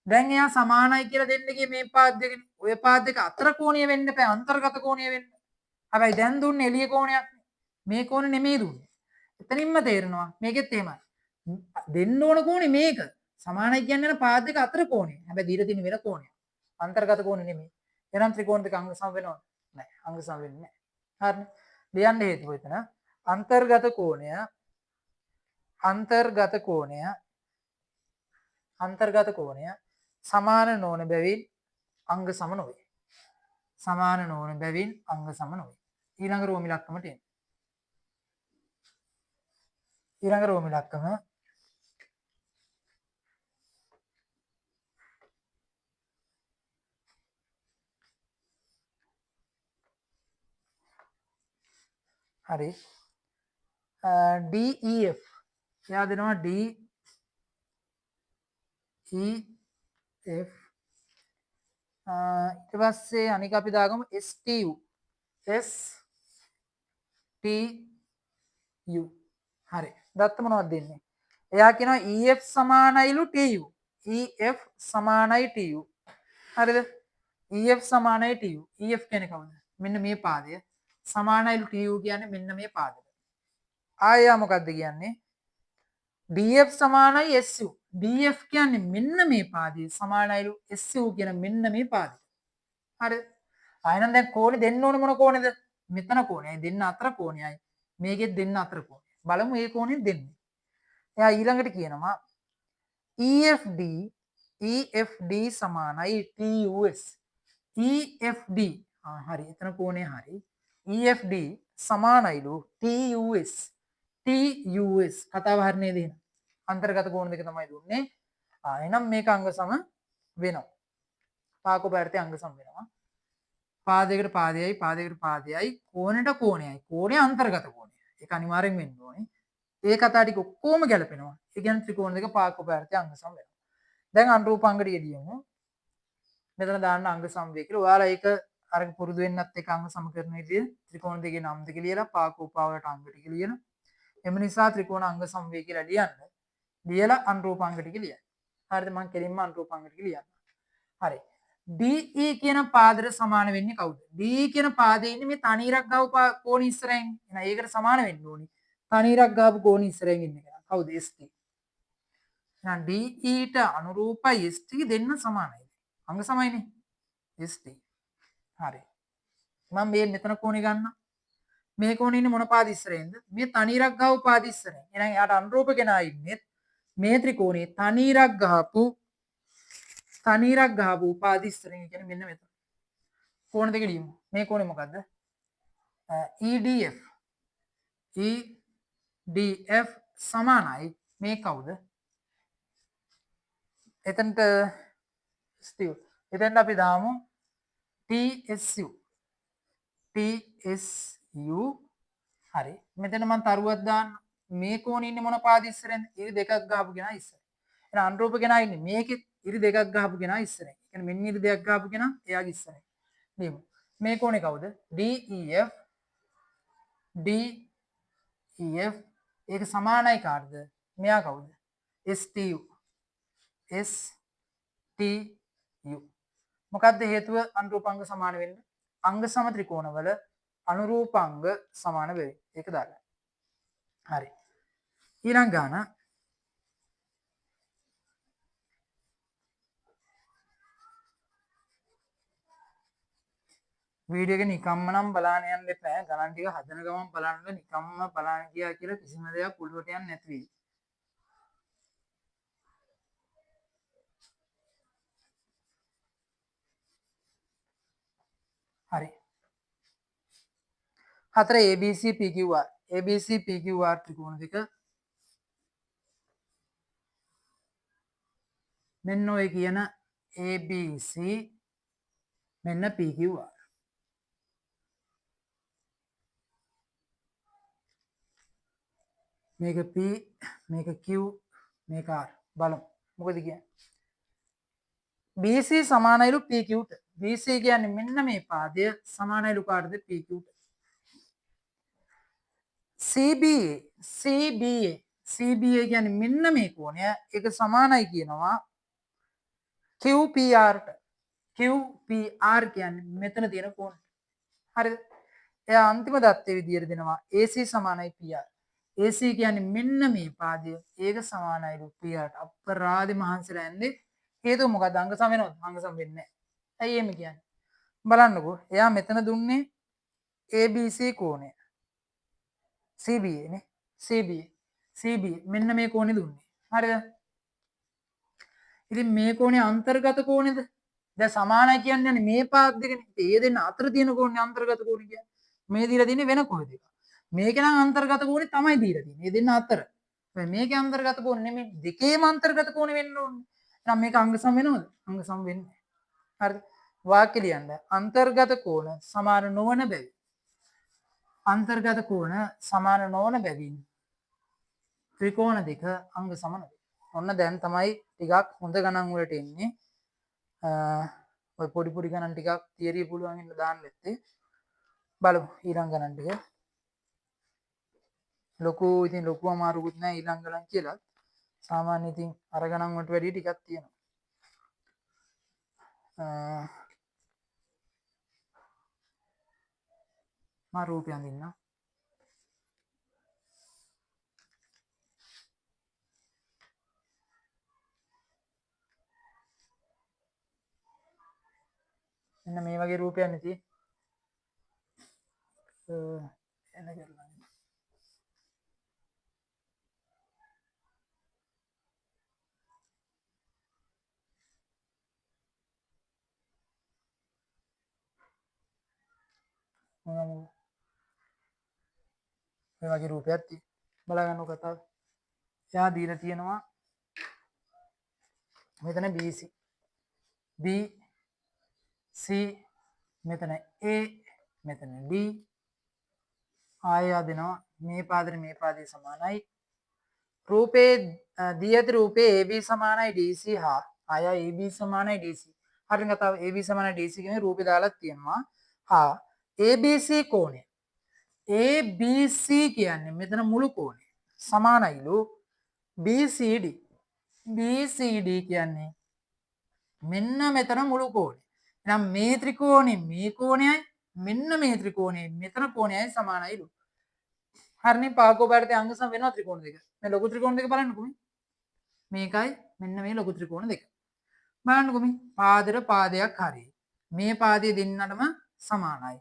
දැන් එයා සමානයි කියලා දෙන්න ගියේ මේ පාද දෙකනේ. ඔය පාද දෙක අතර කෝණය වෙන්න එපා, අන්තර්ගත කෝණය වෙන්න. හැබැයි දැන් දුන්නේ එළිය කෝණයක්. මේ කෝණය නෙමෙයි දුන්නේ. එතනින්ම තේරෙනවා මේකෙත් එහෙමයි. දෙන්න ඕන කෝණේ මේක. සමානයි කියන්නේ යන පාද දෙක අතර කෝණය. හැබැයි දීලා තියෙන වෙන කෝණයක්. අන්තර්ගත කෝණය නෙමෙයි. එහෙනම් ත්‍රිකෝණ දෙක අංග සම වෙනවද? නෑ. අංග සම වෙන්නේ නෑ. හරිනේ. ලියන්න හේතුව එතන අන්තර්ගත කෝණය, අන්තර්ගත කෝණය, අන්තර්ගත කෝණය සමාන නොවන බැවින් අංග සම නොවේ. සමාන නොවන බැවින් අංග සම නොවේ. ඊළඟ රෝම ඉලක්කමට එන්න. ඊළඟ රෝම ඉලක්කම හරි DEF එයා දෙනවා DEF. ඊට පස්සේ අනික අපි දාගමු STU. STU හරි. දත්ත මොනවද දෙන්නේ? එයා කියනවා EF සමානයිලු TU. EF සමානයි TU. හරිද? EF සමානයි TU. EF කියන්නේ කවුද? මෙන්න මේ පාදය. සමානයිලු TU කියන්නේ මෙන්න මේ පාදයට. ආයෙ එයා මොකද්ද කියන්නේ? DF සමානයි SU. DF කියන්නේ මෙන්න මේ පාදය සමානයිලු SU කියන මෙන්න මේ පාදයට. හරිද? ආයෙනම් දැන් කෝණේ දෙන්න ඕනේ මොන කෝණේද? මෙතන කෝණයයි දෙන්න අතර කෝණයයි මේකෙත් දෙන්න අතර කෝණය. බලමු මේ කෝණේ දෙන්නේ. එයා ඊළඟට කියනවා EFD EFD සමානයි TUS. EFD හරි එතන කෝණය හරි. EFD සමානයිලු TUS. TUS කතාව හරි නේද එහෙනම්? අන්තර්ගත කෝණ දෙක තමයි දුන්නේ. එහෙනම් මේක අංග සම වෙනවා. පාකෝපැර්තේ අංග සම වෙනවා. පාදයකට පාදයයි පාදයකට පාදයයි කෝණයට කෝණයයි. කෝණය අන්තර්ගත කෝණය. ඒක අනිවාර්යෙන් වෙන්න ඕනේ. ඒ කතා ටික ඔක්කොම ගැලපෙනවා. ඒ කියන්නේ ත්‍රිකෝණ දෙක පාකෝපැර්තේ අංග සම වෙනවා. දැන් අනුරූප අංග ටික ලියමු. මෙතන දාන්න අංග සම වේ කියලා. ඔයාලා ඒක අර පුරුදු වෙන්නත් එක්ක අංග සම කරන විදිය ත්‍රිකෝණ දෙකේ නම් දෙක ලියලා පාකෝපාවලට අංග ටික ලියන. එම නිසා ත්‍රිකෝණ අංග සම වේ කියලා ලියන්න. ලියලා අනුරූප අංග ටික ලියන්න. හරිද? මං කෙලින්ම අනුරූප අංග ටික ලියන්න. හරි. DE කියන පාදයට සමාන වෙන්නේ කවුද? DE කියන පාදේ ඉන්නේ මේ තනි ඉරක් ගහපු කෝණ ඉස්සරහින්. එහෙනම් ඒකට සමාන වෙන්න ඕනි. තනි ඉරක් ගහපු කෝණ ඉස්සරහින් ඉන්න කෙනා. කවුද? ST. එහෙනම් DE ට අනුරූපයි ST දෙන්න සමානයි. අංග සමයිනේ. ST. හරි. මම මේ මෙතන කෝණේ ගන්න. මේ කෝණේ ඉන්නේ මොන පාද ඉස්සරහින්ද? මේ තනි ඉරක් ගහපු පාද ඉස්සරහින්. එහෙනම් එයාට අනුරූප කෙනා ඉන්නේ මේ ත්‍රිකෝණේ තනි ඉරක් ගහපු තනි ඉරක් ගහපු පාද ඉස්සරහින්. කියන්නේ මෙන්න මෙතන. කෝණ දෙක ලියමු. මේ කෝණේ මොකද්ද? EDF. EDF සමානයි මේ කවුද? එතනට ස්ටිව්. එතනට අපි දාමු TSU. TSU හරි. මෙතන මං තරුවක් දාන්න. මේ කෝණේ ඉන්නේ මොන පාද ඉස්සරහින්ද? ඉරි දෙකක් ගහපු කෙනා ඉස්සරහින්. එහෙනම් අනුරූප කෙනා ඉන්නේ මේකෙත් ඉරි දෙකක් ගහපු කෙනා ඉස්සරහින්. ඒ කියන්නේ මෙන්න ඉරි දෙකක් ගහපු කෙනා එයාගේ ඉස්සරහින්. ලියමු. මේ කෝණේ කවුද? DEF. DEF ඒක සමානයි කාටද? මෙයා කවුද? STU. STU. මොකද්ද හේතුව අනුරූප අංග සමාන වෙන්න? අංග සම ත්‍රිකෝණවල අනුරූප අංග සමාන වෙයි. ඒක දාගන්න. හරි. ඊළඟ ගාන වීඩියෝ එක නිකම්ම නම් බලන්න යන්න එපා. ගණන් ටික හදන ගමන් බලන්න නිකම්ම බලන්න ගියා කියලා කිසිම දෙයක් ඔළුවට යන්නේ නැති වෙයි. හරි. 4 ABC PQR. ABC PQR ත්‍රිකෝණ දෙක මෙන්න ඔය කියන ABC මෙන්න PQR. මේක P මේක Q මේක R. බලමු මොකද කියන්නේ. BC සමානයිලු PQ ට. BC කියන්නේ මෙන්න මේ පාදය සමානයිලු කාටද? PQ ට. CBA CBA CBA කියන්නේ මෙන්න මේ කෝණය ඒක සමානයි කියනවා QPR ට. QPR කියන්නේ මෙතන තියෙන කෝණය. හරිද? එයා අන්තිම දත්තේ විදියට දෙනවා AC සමානයි PR. AC කියන්නේ මෙන්න මේ පාදය ඒක සමානයිලු PR ට. අපරාධේ මහන්සිලා යන්නේ හේතුව මොකද්ද? අංග සම වෙනවද? අංග සම වෙන්නේ නැහැ. ඇයි එහෙම කියන්නේ? බලන්නකෝ. එයා මෙතන දුන්නේ ABC කෝණය. CBA නේ. CBA. CBA මෙන්න මේ කෝණේ දුන්නේ. හරිද? ඉතින් මේ කෝණේ අන්තර්ගත කෝණේද? දැන් සමානයි කියන්නේ මේ පාත් දෙකනේ. ඉතින් ඒ දෙන්න අතර තියෙන කෝණේ අන්තර්ගත කෝණේ කියන්නේ. මේ දීලා තියෙන්නේ වෙන කොහෙද එක. මේක නම් අන්තර්ගත කෝණේ තමයි දීලා තියෙන්නේ. මේ දෙන්න අතර. හැබැයි මේකේ අන්තර්ගත කෝණේ නෙමෙයි, දෙකේම අන්තර්ගත කෝණේ වෙන්න ඕනේ. එහෙනම් මේක අංග සම වෙනවද? අංග සම වෙන්නේ නැහැ. හරිද? වාක්‍ය ලියන්න. අන්තර්ගත කෝණ සමාන නොවන බැවින්. අන්තර්ගත කෝණ සමාන නොවන බැවින් ත්‍රිකෝණ දෙක අංග සම නොවේ. ඔන්න දැන් තමයි ටිකක් හොඳ ගණන් වලට එන්නේ. ඔය පොඩි පොඩි ගණන් ටිකක් තියරිය පුළුවන් ඉන්න දාන්න ඇත්තේ. බලමු ඊළඟ ගණන් ටික. ලොකු ඉතින් ලොකු අමාරුකුත් නෑ ඊළඟ ගණන් කියලා. සාමාන්‍ය ඉතින් අර ගණන් වලට වැඩිය ටිකක් තියෙනවා. මා රූපය අඳින්න. මෙන්න මේ වගේ රූපයක් නේ තියෙන්නේ. එන කරලා. මේ වගේ රූපයක් තියෙනවා. බලා ගන්නකො කතාව. එයා දීලා තියෙනවා මෙතන BC. B C මෙතන A මෙතන D. ආයෙ දෙනවා මේ පාදෙට මේ පාදේ සමානයි. රූපේ දී ඇති රූපේ AB සමානයි DC හා ආය AB සමානයි DC. හරින කතාව AB සමානයි DC කියන රූපේ දාලා තියෙනවා. හා ABC කෝණය. ABC කියන්නේ මෙතන මුළු කෝණය සමානයිලු BCD. BCD කියන්නේ මෙන්න මෙතන මුළු කෝණය. එහෙනම් මේ ත්‍රිකෝණේ මේ කෝණයයි මෙන්න මේ ත්‍රිකෝණේ මෙතන කෝණයයි සමානයිලු. හරිනේ පාකෝ පාටේ අංග සම වෙනවා ත්‍රිකෝණ දෙක. මේ ලොකු ත්‍රිකෝණ දෙක බලන්නකෝ මේ. මේකයි මෙන්න මේ ලොකු ත්‍රිකෝණ දෙක. බලන්නකෝ මේ පාදෙට පාදයක් හරි. මේ පාදයේ දෙන්නටම සමානයි.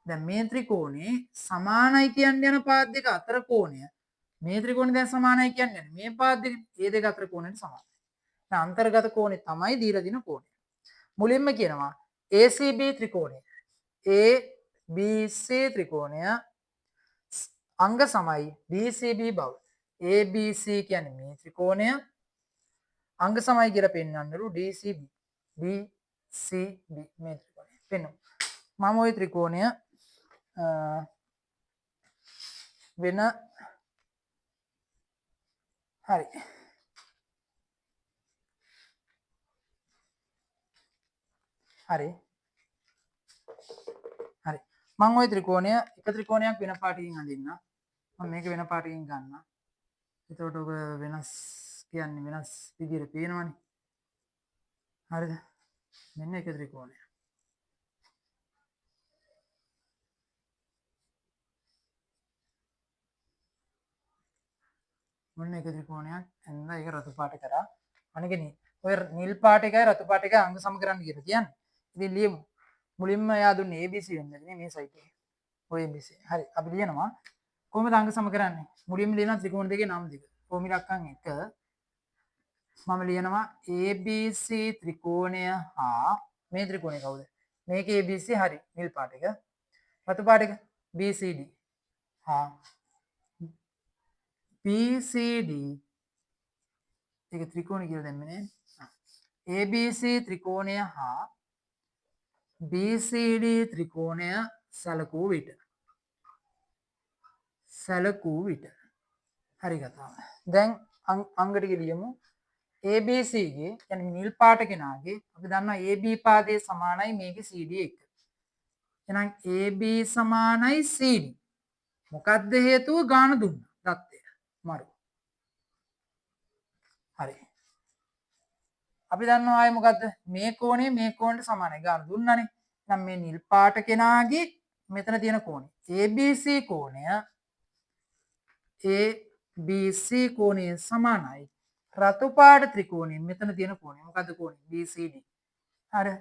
දැන් මේ ත්‍රිකෝණේ සමානයි කියන්න යන පාද දෙක අතර කෝණය මේ ත්‍රිකෝණේ දැන් සමානයි කියන්නේ යන්නේ මේ පාද දෙක ඒ දෙක අතර කෝණයට සමානයි. දැන් අන්තර්ගත කෝණය තමයි දීලා දින කෝණය. මුලින්ම කියනවා ACB ත්‍රිකෝණය. ABC ත්‍රිකෝණය අංග සමයි BCB බව. ABC කියන්නේ මේ ත්‍රිකෝණය අංග සමයි කියලා පෙන්වන්නලු DCB. DCB මේ ත්‍රිකෝණය පෙන්වමු. මම ওই ත්‍රිකෝණය වෙන හරි හරි හරි මම ওই ත්‍රිකෝණය එක ත්‍රිකෝණයක් වෙන පාටකින් අඳින්න. මම මේක වෙන පාටකින් ගන්න. එතකොට ඔබ වෙනස් කියන්නේ වෙනස් විදියට පේනවනේ. හරිද? මෙන්න එක ත්‍රිකෝණයක්. ඔන්න එක ත්‍රිකෝණයක් ඇඳලා ඒක රතු පාට කරා. අනික ඔය නිල් පාට එකයි රතු පාට එකයි අංග සම කරන්න කියලා කියන්නේ. ඉතින් ලියමු. මුලින්ම එයා දුන්නේ ABC වෙන්න නේ මේ සයිට් එකේ. ඔය ABC. හරි අපි ලියනවා. කොහොමද අංග සම කරන්නේ? මුලින්ම ලියනවා ත්‍රිකෝණ දෙකේ නම් දෙක. කොහොම ඉලක්කම් 1. මම ලියනවා ABC ත්‍රිකෝණය හා මේ ත්‍රිකෝණය කවුද? මේක ABC හරි නිල් පාට එක. රතු පාට එක BCD හා BCD ඒක ත්‍රිකෝණ කියලා දැම්මේ නෑ. ABC ත්‍රිකෝණය හා BCD ත්‍රිකෝණය සැලකූ විට. සැලකූ විට. හරි කතාව. දැන් අංග ටික ලියමු. ABC ගේ කියන්නේ නිල් පාට කෙනාගේ අපි දන්නවා AB පාදයේ සමානයි මේකේ CD එක. එහෙනම් AB සමානයි CD. මොකද්ද හේතුව? ගාන දුන්නා. දත්තය. මරු. හරි. අපි දන්නවා ආයේ මොකද්ද? මේ කෝණය මේ කෝණයට සමානයි. ගාන දුන්නානේ. එහෙනම් මේ නිල් පාට කෙනාගේ මෙතන තියෙන කෝණය ABC කෝණය ABC කෝණය සමානයි රතු පාට ත්‍රිකෝණය මෙතන තියෙන කෝණය. මොකද්ද කෝණය? BCD. හරි.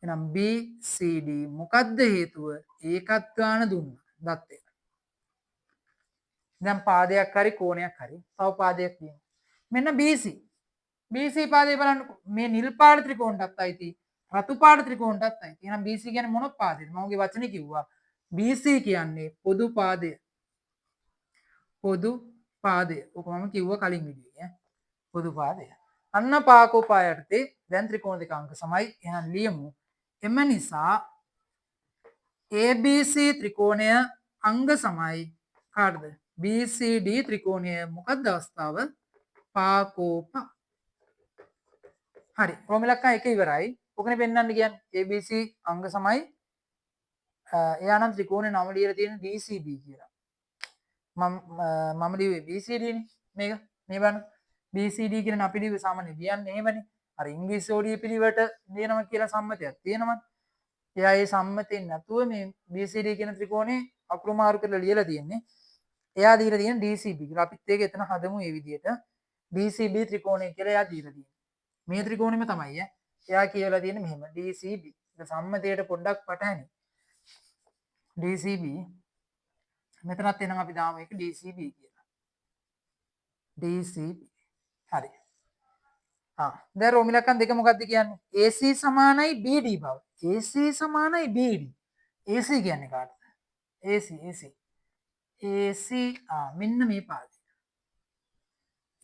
එහෙනම් BCD මොකද්ද හේතුව? ඒකත් ගාන දුන්නා. දත්තය. දැන් පාදයක් හරි කෝණයක් හරි තව පාදයක් තියෙනවා. මෙන්න BC. BC පාදේ බලන්නකෝ. මේ නිල් පාට ත්‍රිකෝණයටත් අයිති රතු පාට ත්‍රිකෝණයටත් අයිති. එහෙනම් BC කියන්නේ මොන පාදේද? මම ඔගේ වචනේ කිව්වා. BC කියන්නේ පොදු පාදය. පොදු පාදය. ඔක මම කිව්වා කලින් වීඩියෝ එකේ ඈ. පොදු පාදය. අන්න පාකෝපා යටතේ දැන් ත්‍රිකෝණ දෙක අංක සමයි. එහෙනම් ලියමු. එම නිසා ABC ත්‍රිකෝණය අංග සමයි කාටද? BCD ත්‍රිකෝණය. මොකක්ද අවස්ථාව? පාකෝපා. හරි. රෝම ඉලක්කම් එක ඉවරයි. ඔකනේ පෙන්වන්න කියන්නේ. ABC අංග සමයි. එයා නම් ත්‍රිකෝණේ නම ලියලා තියෙන DCB කියලා. මම ලිව්වේ BCD නේ. මේක මේ බලන්න. BCD කියන අපි ලිව්වේ සාමාන්‍ය ලියන්නේ එහෙමනේ. අර ඉංග්‍රීසි ඕඩිය පිළිවෙලට ලියනවා කියලා සම්මතයක් තියෙනවා. එයා ඒ සම්මතයෙන් නැතුව මේ BCD කියන ත්‍රිකෝණේ අකුරු මාරු කරලා ලියලා තියෙන්නේ. එයා දීලා තියෙන DCB කියලා. අපිත් ඒක එතන හදමු මේ විදියට. DCB ත්‍රිකෝණය කියලා එයා දීලා තියෙනවා. මේ ත්‍රිකෝණෙම තමයි ඈ. එයා කියලා තියෙන්නේ මෙහෙම DCB. ඒක සම්මතයට පොඩ්ඩක් පටහැනි. DCB මෙතනත් එනම් අපි දාමු ඒක DCB කියලා. DCB. හරි. දැන් රෝම ඉලක්කම් දෙක මොකද්ද කියන්නේ? AC සමානයි BD බව. AC සමානයි BD. AC කියන්නේ කාටද? AC AC. AC මෙන්න මේ පාදය.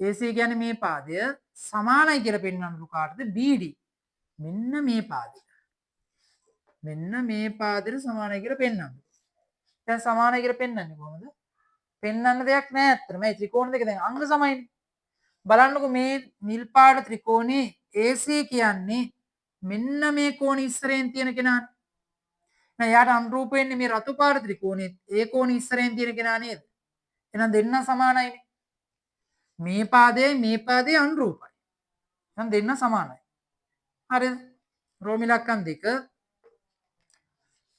AC කියන්නේ මේ පාදය සමානයි කියලා පෙන්වන්නලු කාටද? BD. මෙන්න මේ පාදය. මෙන්න මේ පාදයට සමානයි කියලා පෙන්වන්න. දැන් සමානයි කියලා පෙන්වන්නේ කොහොමද? පෙන්වන්න දෙයක් නෑ ඇත්තටම. මේ ත්‍රිකෝණ දෙක දැන් අංග සමයිනේ. බලන්නකෝ මේ නිල් පාට ත්‍රිකෝණේ AC කියන්නේ මෙන්න මේ කෝණ ඉස්සරෙන් තියෙන කෙනානේ. නෑ එයාට අනුරූප වෙන්නේ මේ රතු පාට ත්‍රිකෝණෙත් ඒ කෝණ ඉස්සරෙන් තියෙන කෙනා නේද? එහෙනම් දෙන්න සමානයිනේ. මේ පාදයයි මේ පාදයයි අනුරූපයි. එහෙනම් දෙන්න සමානයි. හරිද? රෝම ඉලක්කම් දෙක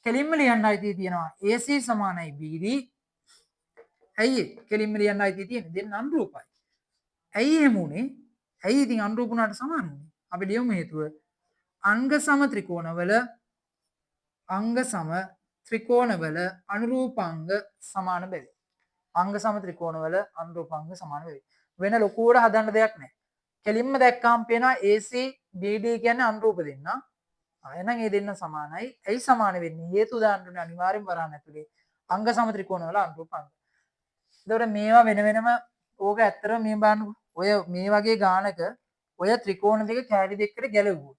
කෙලින්ම ලියන්න අයිතිය තියෙනවා. AC සමානයි BD. ඇයි ඒ කෙලින්ම ලියන්න අයිතිය තියෙන්නේ? දෙන්න අනුරූපයි. ඇයි එහෙම වුනේ? ඇයි ඉතින් අනුරූප වුණාට සමාන වුනේ? අපි ලියමු හේතුව. අංග සම ත්‍රිකෝණවල අංග සම ත්‍රිකෝණවල අනුරූපාංග සමාන බැවි. අංග සම ත්‍රිකෝණවල අනුරූපාංග සමාන බැවි. වෙන ලොකුවට හදන්න දෙයක් නැහැ. කෙලින්ම දැක්කම පේනවා AC BD කියන්නේ අනුරූප දෙන්න. එහෙනම් ඒ දෙන්න සමානයි. ඇයි සමාන වෙන්නේ? හේතු දාන්න ඕනේ අනිවාර්යෙන් වරහන් ඇතුලේ. අංග සම ත්‍රිකෝණවල අනුරූපාංග. එතකොට මේවා වෙන වෙනම ඕක ඇත්තටම මේ බලන්නකෝ. ඔය මේ වගේ ගානක ඔය ත්‍රිකෝණ දෙක කෑලි දෙකකට ගැලවුවොත්.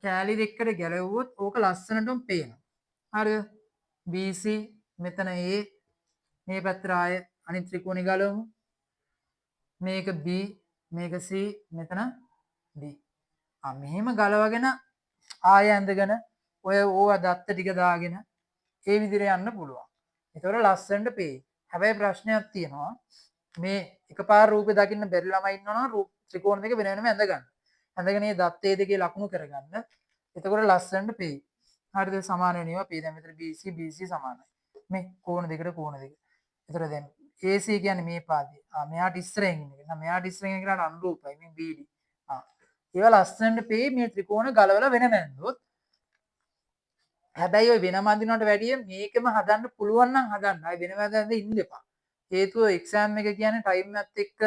කෑලි දෙකකට ගැලවුවොත් ඕක ලස්සනටම පේනවා. හරිද? BC මෙතන A මේ පැත්තට ආය අනිත් ත්‍රිකෝණේ ගලවමු. මේක B මේක C මෙතන D. මෙහෙම ගලවගෙන ආය ඇඳගෙන ඔය ඕවා දත්ත ටික දාගෙන ඒ විදිහට යන්න පුළුවන්. ඒතකොට ලස්සනට පේයි. හැබැයි ප්‍රශ්නයක් තියෙනවා. මේ එකපාර රූපේ දකින්න බැරි ළමයි ඉන්නවා නම් රූප ත්‍රිකෝණ දෙක වෙන වෙනම ඇඳ ගන්න. ඇඳගෙන මේ දත්තේ දෙකේ ලකුණු කරගන්න. එතකොට ලස්සනට පේයි. හරිද? සමාන වෙනවා. පේ දැන් මෙතන BC BC සමානයි. මේ කෝණ දෙකට කෝණ දෙක. එතකොට දැන් AC කියන්නේ මේ පාදේ. මෙයාට ඉස්සරහින් ඉන්න කෙනා. මෙයාට ඉස්සරහින් ඉන්න කෙනාට අනුරූපයි මේ BD. ඒවා ලස්සනට පේයි මේ ත්‍රිකෝණ ගලවලා වෙනම ඇඳුවොත්. හැබැයි ඔය වෙනම අඳිනවට වැඩිය මේකම හදන්න පුළුවන් නම් හදන්න. ආයි වෙනම ඇඳ ඉන්න එපා. හේතුව එක්සෑම් එක කියන්නේ ටයිම් එකත් එක්ක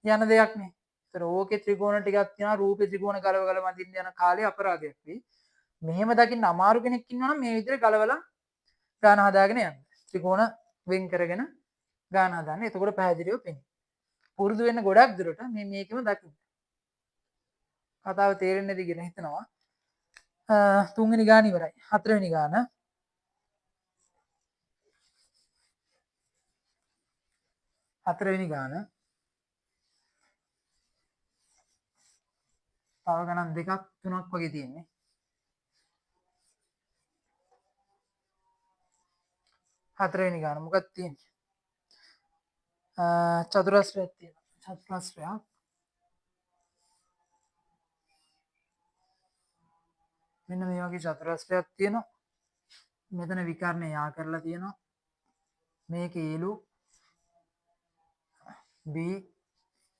යන දෙයක් නේ. ඒතර ඕකේ ත්‍රිකෝණ ටිකක් තියෙනවා රූපේ ත්‍රිකෝණ ගලව ගලව අඳින්න යන කාලේ අපරාධයක් වෙයි. මෙහෙම දකින්න අමාරු කෙනෙක් ඉන්නවා නම් මේ විදිහට ගලවලා ගාන හදාගෙන යන්න. ත්‍රිකෝණ වෙන් කරගෙන ගාන හදන්න. එතකොට පැහැදිලිව පෙනේ. පුරුදු වෙන්න ගොඩක් දුරට මේ මේකෙම දකින්න. කතාව තේරෙන්නේ නැති කියලා හිතනවා. තුන්වෙනි ගාන ඉවරයි. හතරවෙනි ගාන. හතරවෙනි ගාන. තව ගණන් දෙකක් තුනක් වගේ තියෙන්නේ. හතරවෙනි ගාන මොකක්ද තියෙන්නේ? චතුරස්‍රයක් තියෙනවා. චතුරස්‍රයක්. මෙන්න මේ වගේ චතුරස්‍රයක් තියෙනවා. මෙතන විකර්ණය යා කරලා තියෙනවා. මේක ඒලු B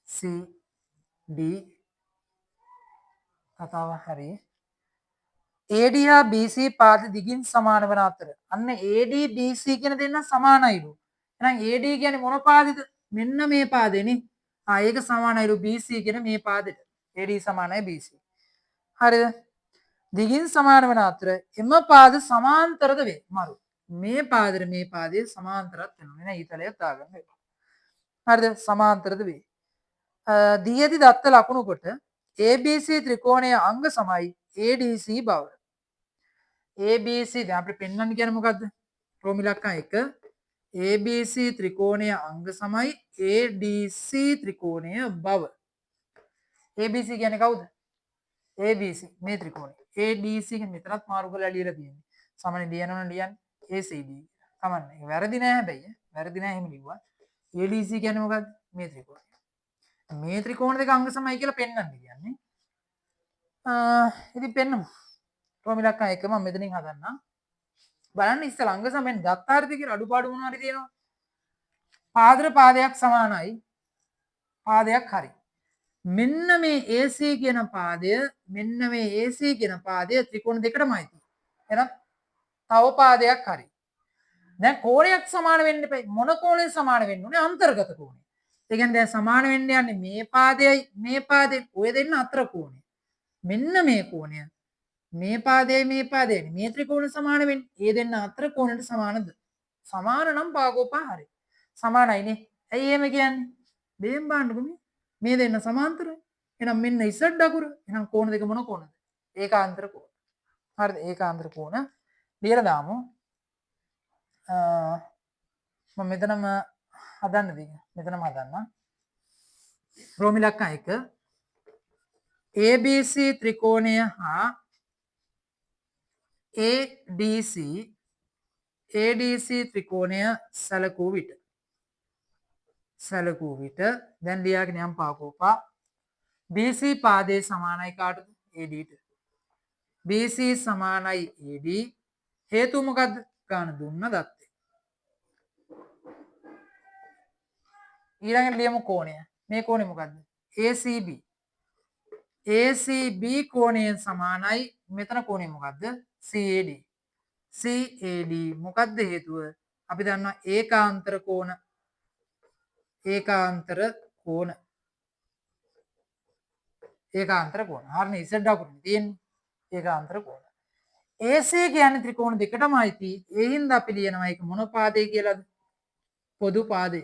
C D කතාව හරි. AD හා BC පාද දිගින් සමාන වන අතර අන්න AD BC කියන දෙන්න සමානයිලු. එහෙනම් AD කියන්නේ මොන පාදෙද? මෙන්න මේ පාදේනේ. ඒක සමානයිලු BC කියන මේ පාදෙට. AD සමානයි BC. හරිද? දිගින් සමාන වන අතර එම පාද සමාන්තරද වේ. මරු. මේ පාදෙට මේ පාදයේ සමාන්තරත් වෙනවා. එහෙනම් ඊතලයක් දාගන්න වෙනවා. හරිද? සමාන්තරද වේ. දී ඇති දත්ත ලකුණු කොට ABC ත්‍රිකෝණයේ අංග සමයි ADC බව. ABC දැන් අපිට පෙන්වන්න කියන්නේ මොකද්ද? රෝම ඉලක්කම් 1 ABC ත්‍රිකෝණයේ අංග සමයි ADC ත්‍රිකෝණය බව. ABC කියන්නේ කවුද? ABC මේ ත්‍රිකෝණය. ADC කියන්නේ මෙතනත් මාරු කරලා ලියලා තියෙන්නේ. සාමාන්‍යයෙන් ලියනවා නම් ලියන්නේ ACD. කමන්නේ. ඒක වැරදි නෑ හැබැයි. වැරදි නෑ එහෙම ලිව්වා. ADC කියන්නේ මොකද්ද? මේ ත්‍රිකෝණය. මේ ත්‍රිකෝණ දෙක අංග සමයි කියලා පෙන්වන්න කියන්නේ. ඉතින් පෙන්නමු. රෝම ඉලක්කම් 1 මම මෙතනින් හදන්නම්. බලන්න ඉස්සෙල්ලා අංග සමෙන් ගත්ත හරිද කියලා අඩුපාඩු මොනවා හරි තියෙනවා. පාදර පාදයක් සමානයි. පාදයක් හරි. මෙන්න මේ AC කියන පාදය, මෙන්න මේ AC කියන පාදය ත්‍රිකෝණ දෙකටම අයිති. එහෙනම් තව පාදයක් හරි. දැන් කෝණයක් සමාන වෙන්න එපා. මොන කෝණයෙන් සමාන වෙන්න ඕනේ? අන්තර්ගත කෝණය. ඒ කියන්නේ දැන් සමාන වෙන්න යන්නේ මේ පාදයයි මේ පාදයයි ඔය දෙන්න අතර කෝණය. මෙන්න මේ කෝණය මේ පාදයයි මේ පාදයයි මේ ත්‍රිකෝණ සමාන වෙන්නේ. ඒ දෙන්න අතර කෝණයට සමානද? සමාන නම් පාකෝපා හරි. සමානයි නේ. ඇයි එහෙම කියන්නේ? බේම් බලන්නකො මේ. මේ දෙන්න සමාන්තරයි. එහෙනම් මෙන්න ඉසඩ් අකුර. එහෙනම් කෝණ දෙක මොන කෝණද? ඒකාන්තර කෝණ. හරිද? ඒකාන්තර කෝණ. ලියලා දාමු. මම මෙතනම හදන්න දෙක. මෙතනම හදන්න. රෝම ඉලක්කම් 1 ABC ත්‍රිකෝණය හා ADC ADC ත්‍රිකෝණය සැලකූ විට දැන් ලියාගෙන යම් පාකෝපා BC පාදයේ සමානයි කාටද? AD ට. BC සමානයි AD. හේතුව මොකද්ද? ගාන දුන්න දත්තේ. ඊළඟට ලියමු කෝණය. මේ කෝණය මොකද්ද? ACB. ACB කෝණයෙන් සමානයි මෙතන කෝණය මොකද්ද? CAD. CAD මොකද්ද හේතුව? අපි දන්නවා ඒකාන්තර කෝණ. ඒකාන්තර කෝණ. ඒකාන්තර කෝණ. හරිනේ ඉසඩ් අකුරනේ තියෙන්නේ. ඒකාන්තර කෝණ. AC කියන්නේ ත්‍රිකෝණ දෙකටම අයිති. ඒ හින්දා අපි ලියනවා ඒක මොන පාදය කියලාද? පොදු පාදය.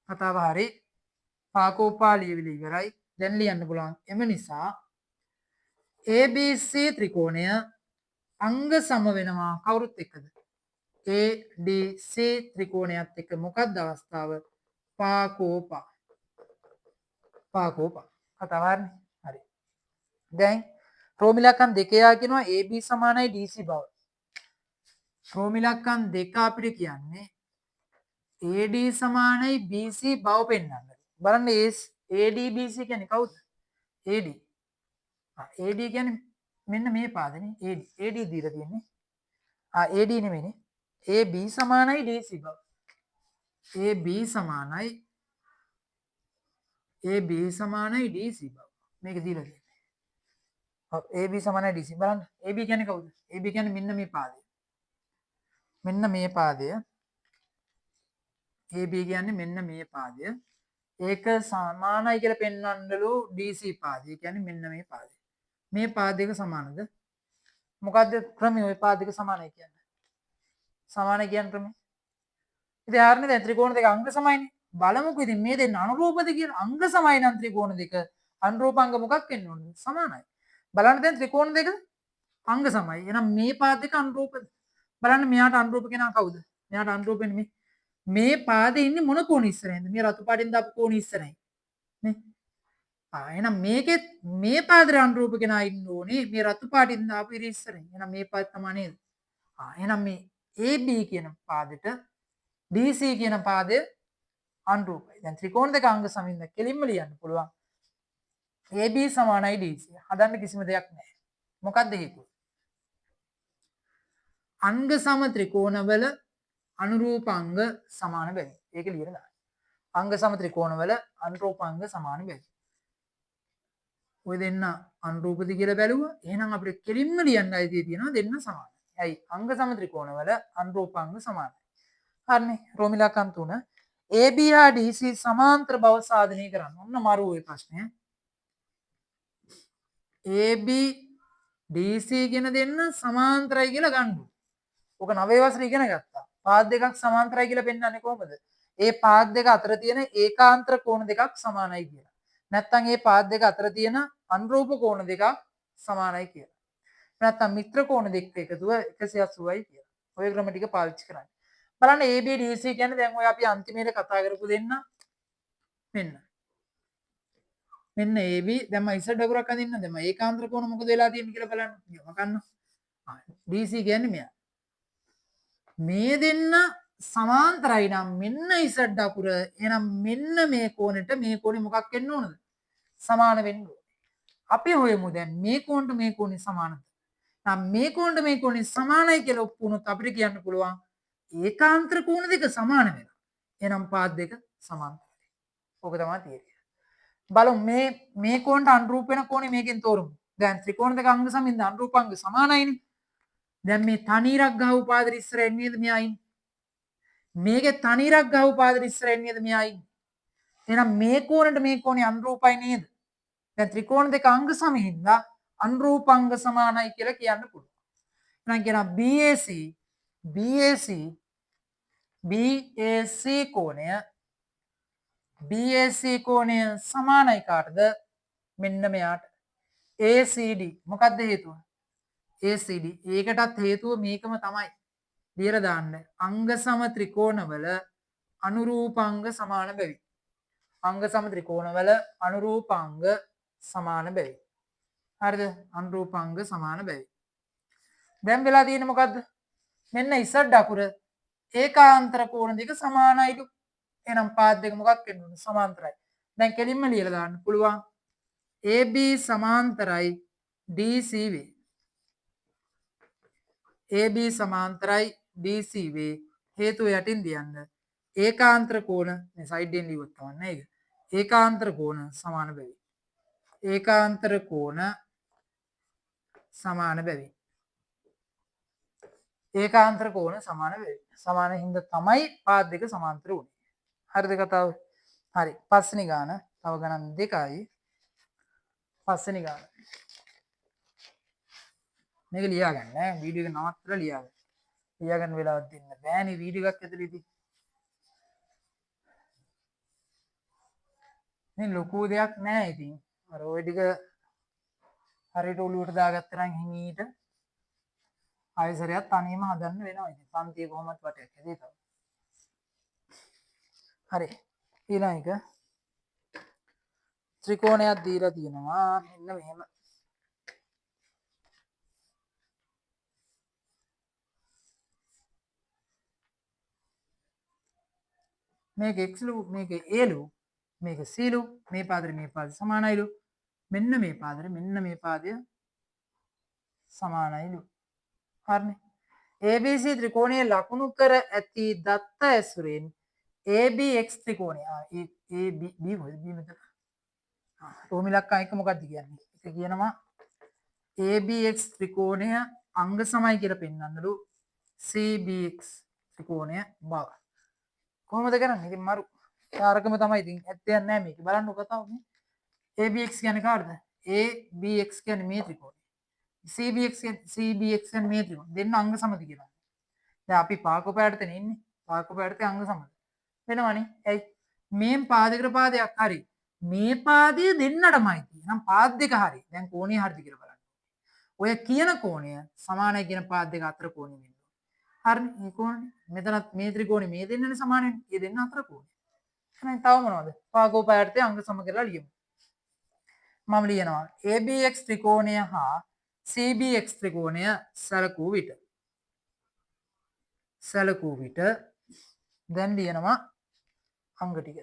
කතාව හරි. පාකෝපා ලියවිලි ඉවරයි. දැන් ලියන්න පුළුවන්. එම නිසා ABC ත්‍රිකෝණය අංග සම වෙනවා කවුරුත් එක්කද? ADC ත්‍රිකෝණයත් එක්ක. මොකක්ද අවස්ථාව? පාකෝපා. පාකෝපා. කතාව හරිනේ. හරි. දැන් රෝම ඉලක්කම් දෙක යා කියනවා AB සමානයි DC බව. රෝම ඉලක්කම් දෙක අපිට කියන්නේ AD සමානයි BC බව පෙන්වන්න. බලන්න AD BC කියන්නේ කවුද? AD. AD කියන්නේ මෙන්න මේ පාදනේ. AD. AD දීලා තියෙන්නේ. AD නෙමෙයිනේ. AB සමානයි DC බව. AB සමානයි AB සමානයි DC බව. මේක දීලා තියෙන්නේ. ඔව්, AB සමානයි DC. බලන්න AB කියන්නේ කවුද? AB කියන්නේ මෙන්න මේ පාදය. මෙන්න මේ පාදය. AB කියන්නේ මෙන්න මේ පාදය. ඒක සමානයි කියලා පෙන්වන්නලු DC පාදය. ඒ කියන්නේ මෙන්න මේ පාදය. මේ පාද දෙක සමානද? මොකද්ද ක්‍රමය ඔය පාද දෙක සමානයි කියන්නේ? සමානයි කියන ක්‍රමය. ඉතින් හරිනේ, දැන් ත්‍රිකෝණ දෙක අංග සමයිනේ. බලමුකෝ ඉතින් මේ දෙන්න අනුරූපද කියලා. අංග සමයි නම් ත්‍රිකෝණ දෙක අනුරූප අංග මොකක් වෙන්න ඕනද? සමානයි. බලන්න දැන් ත්‍රිකෝණ දෙක අංග සමයි. එහෙනම් මේ පාද දෙක අනුරූපද? බලන්න මෙයාට අනුරූප කෙනා කවුද? මෙයාට අනුරූප වෙන්නේ මේ මේ පාදේ ඉන්නේ මොන කෝණ ඉස්සරහින්ද? මේ රතු පාටින් දාපු කෝණ ඉස්සරහින්. නේ? එහෙනම් මේකෙත් මේ පාදේ අනුරූප කෙනා ඉන්න ඕනේ මේ රතු පාටින් දාපු ඉර ඉස්සරහින්. එහෙනම් මේ පාද තමයි නේද? එහෙනම් මේ AB කියන පාදෙට DC කියන පාදය අනුරූපයි. දැන් ත්‍රිකෝණ දෙක අංග සමින්ද කෙලින්ම ලියන්න පුළුවන්. AB සමානයි DC. හදන්න කිසිම දෙයක් නැහැ. මොකද්ද හේතුව? අංග සම ත්‍රිකෝණවල අනුරූප අංග සමාන බැවින්. ඒක ලියලා දාන්න. අංග සම ත්‍රිකෝණවල අනුරූප අංග සමාන බැවින්. ඔය දෙන්න අනුරූපද කියලා බැලුවා. එහෙනම් අපිට කෙලින්ම ලියන්න අයිතිය තියෙනවා දෙන්න සමානයි. ඇයි? අංග සම ත්‍රිකෝණවල අනුරූප අංග සමානයි. හරිනේ. රෝම ඉලක්කම් 3 AB හා DC සමාන්තර බව සාධනය කරන්න. ඔන්න මරු ඔය ප්‍රශ්නය. AB DC කියන දෙන්න සමාන්තරයි කියලා ගන්න. ඔක නවයේ වසරේ ඉගෙන ගත්තා. පාද දෙකක් සමාන්තරයි කියලා පෙන්වන්නේ කොහොමද? ඒ පාද දෙක අතර තියෙන ඒකාන්තර කෝණ දෙකක් සමානයි කියලා. නැත්තම් ඒ පාද දෙක අතර තියෙන අනුරූප කෝණ දෙකක් සමානයි කියලා. නැත්තම් මිත්‍ර කෝණ දෙක එකතුව 180යි කියලා. ඔය ක්‍රම ටික පාවිච්චි කරන්න. බලන්න ABDC කියන්නේ දැන් ඔය අපි අන්තිමේට කතා කරපු දෙන්න මෙන්න. මෙන්න AB දැන් මම ඉස්සර ඩකුරක් අඳින්න. දැන් මම ඒකාන්තර කෝණ මොකද වෙලා තියෙන්නේ කියලා බලන්න. නියම කන්න. DC කියන්නේ මෙයා. මේ දෙන්න සමාන්තරයි නම් මෙන්න ඉසඩ් අකුර, එහෙනම් මෙන්න මේ කෝණෙට මේ කෝණේ මොකක් වෙන්න ඕනද? සමාන වෙන්න ඕනේ. අපි හොයමු දැන් මේ කෝණට මේ කෝණේ සමානද? නම් මේ කෝණට මේ කෝණේ සමානයි කියලා ඔප්පු වුණොත් අපිට කියන්න පුළුවන් ඒකාන්තර කෝණ දෙක සමාන වෙනවා. එහෙනම් පාද දෙක සමාන්තරයි. ඕක තමයි තියරිය. බලමු මේ මේ කෝණට අනුරූප වෙන කෝණේ මේකෙන් තෝරමු. දැන් ත්‍රිකෝණ දෙක අංග සමින්ද අනුරූප අංග සමානයිනේ. දැන් මේ තනි ඉරක් ගහපු පාදෙට ඉස්සර එන්නේ නේද මෙයා ඉන්නේ. මේකේ තනි ඉරක් ගහපු පාදෙට ඉස්සර එන්නේ නේද මෙයා ඉන්නේ. එහෙනම් මේ කෝණයට මේ කෝණේ අනුරූපයි නේද? දැන් ත්‍රිකෝණ දෙක අංග සමහින්දා අනුරූප අංග සමානයි කියලා කියන්න පුළුවන්. එහෙනම් කියනවා BAC කෝණය BAC කෝණය සමානයි කාටද? මෙන්න මෙයාට. ACD මොකද්ද හේතුව? ACD ඒකටත් හේතුව මේකම තමයි. ලියලා දාන්න. අංග සම ත්‍රිකෝණවල අනුරූපාංග සමාන බැවි. අංග සම ත්‍රිකෝණවල අනුරූපාංග සමාන බැවි. හරිද? අනුරූපාංග සමාන බැවි. දැන් වෙලා තියෙන්නේ මොකද්ද? මෙන්න ඉසඩ් අකුර ඒකාන්තර කෝණ දෙක සමානයිලු. එහෙනම් පාද දෙක මොකක් වෙන්න ඕන? සමාන්තරයි. දැන් කෙලින්ම ලියලා දාන්න පුළුවන්. AB සමාන්තරයි DC වේ. AB සමාන්තරයි DC වේ. හේතුව යටින් දියන්න. ඒකාන්තර කෝණ මේ සයිඩ් එකෙන් ලියුවොත් තමයි ඒක. ඒකාන්තර කෝණ සමාන බැවි. ඒකාන්තර කෝණ සමාන බැවි. ඒකාන්තර කෝණ සමාන බැවි. සමාන හින්දා තමයි පාද දෙක සමාන්තර වුනේ. හරිද කතාව? හරි. පස්වෙනි ගාන. තව ගණන් දෙකයි. පස්වෙනි ගාන. මේක ලියා ගන්න ඈ. වීඩියෝ එක නවත්තලා ලියා ගන්න. ලියා ගන්න වෙලාවක් දෙන්න බෑනේ වීඩියෝ එකක් ඇතුළේ ඉතින්. මේ ලොකු දෙයක් නෑ ඉතින්. අර ඔය ටික හරියට ඔලුවට දාගත්තා නම් හිමීට ආයෙසරයක් තනියම හදන්න වෙනවා ඉතින්. පන්තිය කොහොමත් වටයක් ඇදී තව. හරි. ඊළඟ එක ත්‍රිකෝණයක් දීලා තියෙනවා. මෙන්න මෙහෙම. මේක x ලු, මේක a ලු, මේක c ලු, මේ පාදෙට මේ පාදෙ සමානයිලු. මෙන්න මේ පාදෙට මෙන්න මේ පාදය සමානයිලු. හරිනේ. ABC ත්‍රිකෝණය ලකුණු කර ඇති දත්ත ඇසුරෙන් ABX ත්‍රිකෝණය A B B කොහෙද B මෙතන රෝම ඉලක්කම් එක මොකද්ද කියන්නේ? එක කියනවා ABX ත්‍රිකෝණය අංග සමයි කියලා පෙන්වන්නලු CBX ත්‍රිකෝණය බව. කොහොමද කරන්නේ? ඉතින් මරු ආරකම තමයි ඉතින් ඇත්තයක් නෑ මේක. බලන්න කතාව මේ. ABX කියන්නේ කාටද? ABX කියන්නේ මේ ත්‍රිකෝණය. CBX කියන්නේ CBX කියන්නේ මේ ත්‍රිකෝණය. දෙන්න අංග සමද කියලා. දැන් අපි පාකෝපෑටතනේ ඉන්නේ. පාකෝපෑටතේ අංග සමද වෙනවනේ. ඇයි? මේන් පාදයකට පාදයක් හරි. මේ පාදය දෙන්නටමයි තියෙන්නේ. නම් පාද දෙක හරි. දැන් කෝණය හරිද කියලා බලන්න. ඔය කියන කෝණය සමානයි කියන පාද දෙක අතර කෝණය වෙන්න ඕනේ. හරිනේ. මේ කෝණය. මෙතනත් මේ ත්‍රිකෝණය මේ දෙන්නනේ සමාන වෙන්නේ. මේ දෙන්න අතර කෝණය. එහෙනම් තව මොනවද? පාකෝපෑටතේ අංග සම කරලා ලියමු. මම ලියනවා ABX ත්‍රිකෝණය හා CBX ත්‍රිකෝණය සැලකූ විට. සැලකූ විට දැන් ලියනවා අංග ටික.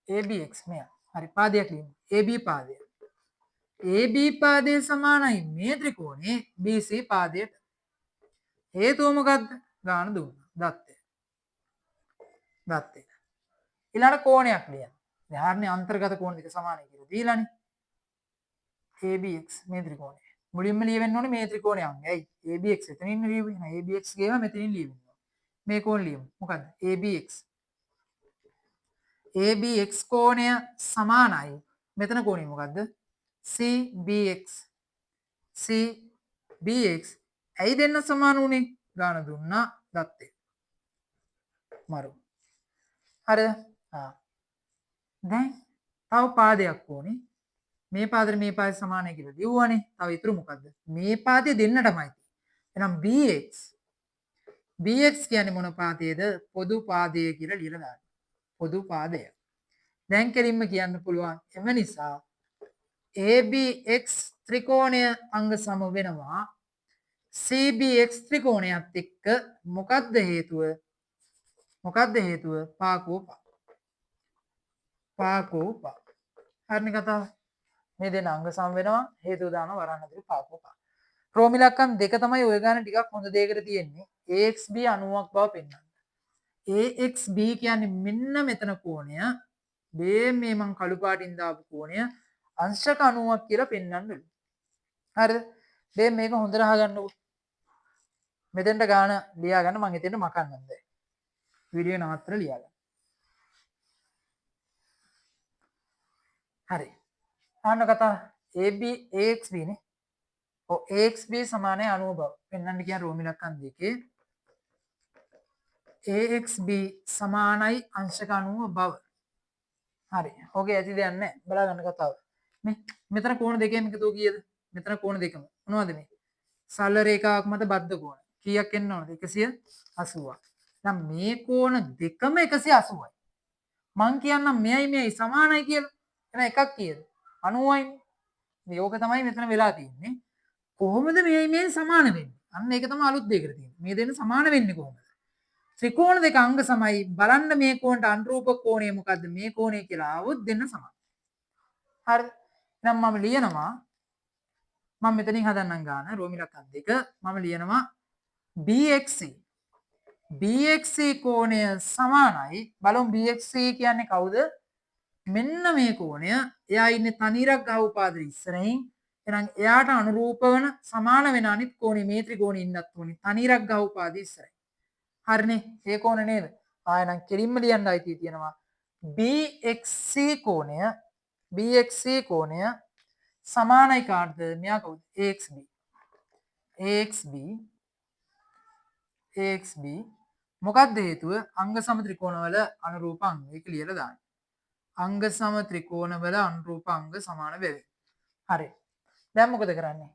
ABX මෙයා. හරි පාදයක් ලියමු. AB පාදය. AB පාදය සමානයි මේ ත්‍රිකෝණයේ BC පාදයට. හේතුව මොකද්ද? ගාන දුන්නා. දත්තය. දත්තය. ඊළඟ කෝණයක් ලියන්න. දැන් හරිනේ අන්තර්ගත කෝණ දෙක සමානයි කියලා දීලානේ. ABX මේ ත්‍රිකෝණය. මුලින්ම ලියවෙන්න ඕනේ මේ ත්‍රිකෝණය අංගය. ඇයි? ABX එතනින් ලියුවේ. එහෙනම් ABX ගේම මෙතනින් ලියවෙන්න ඕනේ. මේ කෝණ ලියමු. මොකද්ද? ABX. ABX කෝණය සමානයි. මෙතන කෝණය මොකද්ද? CBX. CBX ඇයි දෙන්න සමාන වුනේ? ගාන දුන්නා දත්තේ. මරු. හරිද? ආ. දැන් තව පාදයක් ඕනේ. මේ පාදෙට මේ පාදේ සමානයි කියලා ලිව්වනේ. තව ඉතුරු මොකද්ද? මේ පාදේ දෙන්නටමයි. එහෙනම් BX කියන්නේ මොන පාදයේද? පොදු පාදය කියලා ලියලා දාන්න. පොදු පාදය. දැන් කෙලින්ම කියන්න පුළුවන් එම නිසා ABX ත්‍රිකෝණය අංග සම වෙනවා CBX ත්‍රිකෝණයත් එක්ක. මොකද්ද හේතුව? මොකද්ද හේතුව? පාකෝ පා. පාකෝ පා. හරිනේ කතාව. මේ දෙන්න අංග සම වෙනවා, හේතුව දානවා වරහන් ඇතුලේ පාකෝ පා. රෝම ඉලක්කම් දෙක තමයි ඔය ගාන ටිකක් හොඳ දෙයකට තියෙන්නේ. AXB 90ක් බව පෙන්වන්න. AXB කියන්නේ මෙන්න මෙතන කෝණය. මේ මං කළු පාටින් දාපු කෝණය අංශක 90ක් කියලා පෙන්වන්න ඕනේ. හරිද? මේක හොඳට අහගන්නකෝ. මෙතෙන්ට ගාන ලියා ගන්න මං එතෙන්ට මකන්නම් දැන්. වීඩියෝ නවත්තලා ලියා ගන්න. හරි. අහන්න කතාව. AB AXB නේ. ඔව් AXB සමානයි 90 බව. පෙන්වන්න කියන රෝම ඉලක්කම් දෙකේ AXB සමානයි අංශක 90 බව. හරි. ඔගේ ඇති දෙයක් නැහැ. බලා ගන්න කතාව. මේ මෙතන කෝණ දෙකේම එකතුව කීයද? මෙතන කෝණ දෙකම. මොනවද මේ? සරල රේඛාවක් මත බද්ධ කෝණ. කීයක් එන්න ඕනද? 180ක්. දැන් මේ කෝණ දෙකම 180යි. මං කියන්නම් මෙයයි මෙයයි සමානයි කියලා. එහෙනම් එකක් කීයද? 90යිනේ. මේ ඕක තමයි මෙතන වෙලා තියෙන්නේ. කොහොමද මෙයයි මෙයයි සමාන වෙන්නේ? අන්න ඒක තමයි අලුත් දෙයකට තියෙන්නේ. මේ දෙන්න සමාන වෙන්නේ කොහොමද? ත්‍රිකෝණ දෙක අංග සමයි. බලන්න මේ කෝණට අනුරූප කෝණය මොකද්ද? මේ කෝණය කියලා ආවොත් දෙන්න සමානයි. හරිද? එහෙනම් මම ලියනවා, මම මෙතනින් හදන්නම් ගාන රෝම ඉලක්කම් දෙක. මම ලියනවා BXC. BXC කෝණය සමානයි. බලමු BXC කියන්නේ කවුද? මෙන්න මේ කෝණය. එයා ඉන්නේ තනි ඉරක් ගහපු පාදෙ ඉස්සරහින්. එහෙනම් එයාට අනුරූප වන සමාන වෙන අනිත් කෝණය මේ ත්‍රිකෝණේ ඉන්නත් ඕනේ. තනි ඉරක් ගහපු පාදෙ ඉස්සරහින්. හරිනේ? ඒ කෝණ නේද? ආ එහෙනම් කෙලින්ම ලියන්න අයිතිය තියෙනවා. BXC කෝණය, BXC කෝණය සමානයි කාටද? මෙයා කවුද? AXB. AXB AXB මොකක්ද හේතුව? අංග සම ත්‍රිකෝණවල අනුරූප අංග. ඒක ලියලා දාන්න. අංග සම ත්‍රිකෝණවල අනුරූප අංග සමාන බැවින්. හරි. දැන් මොකද කරන්නේ?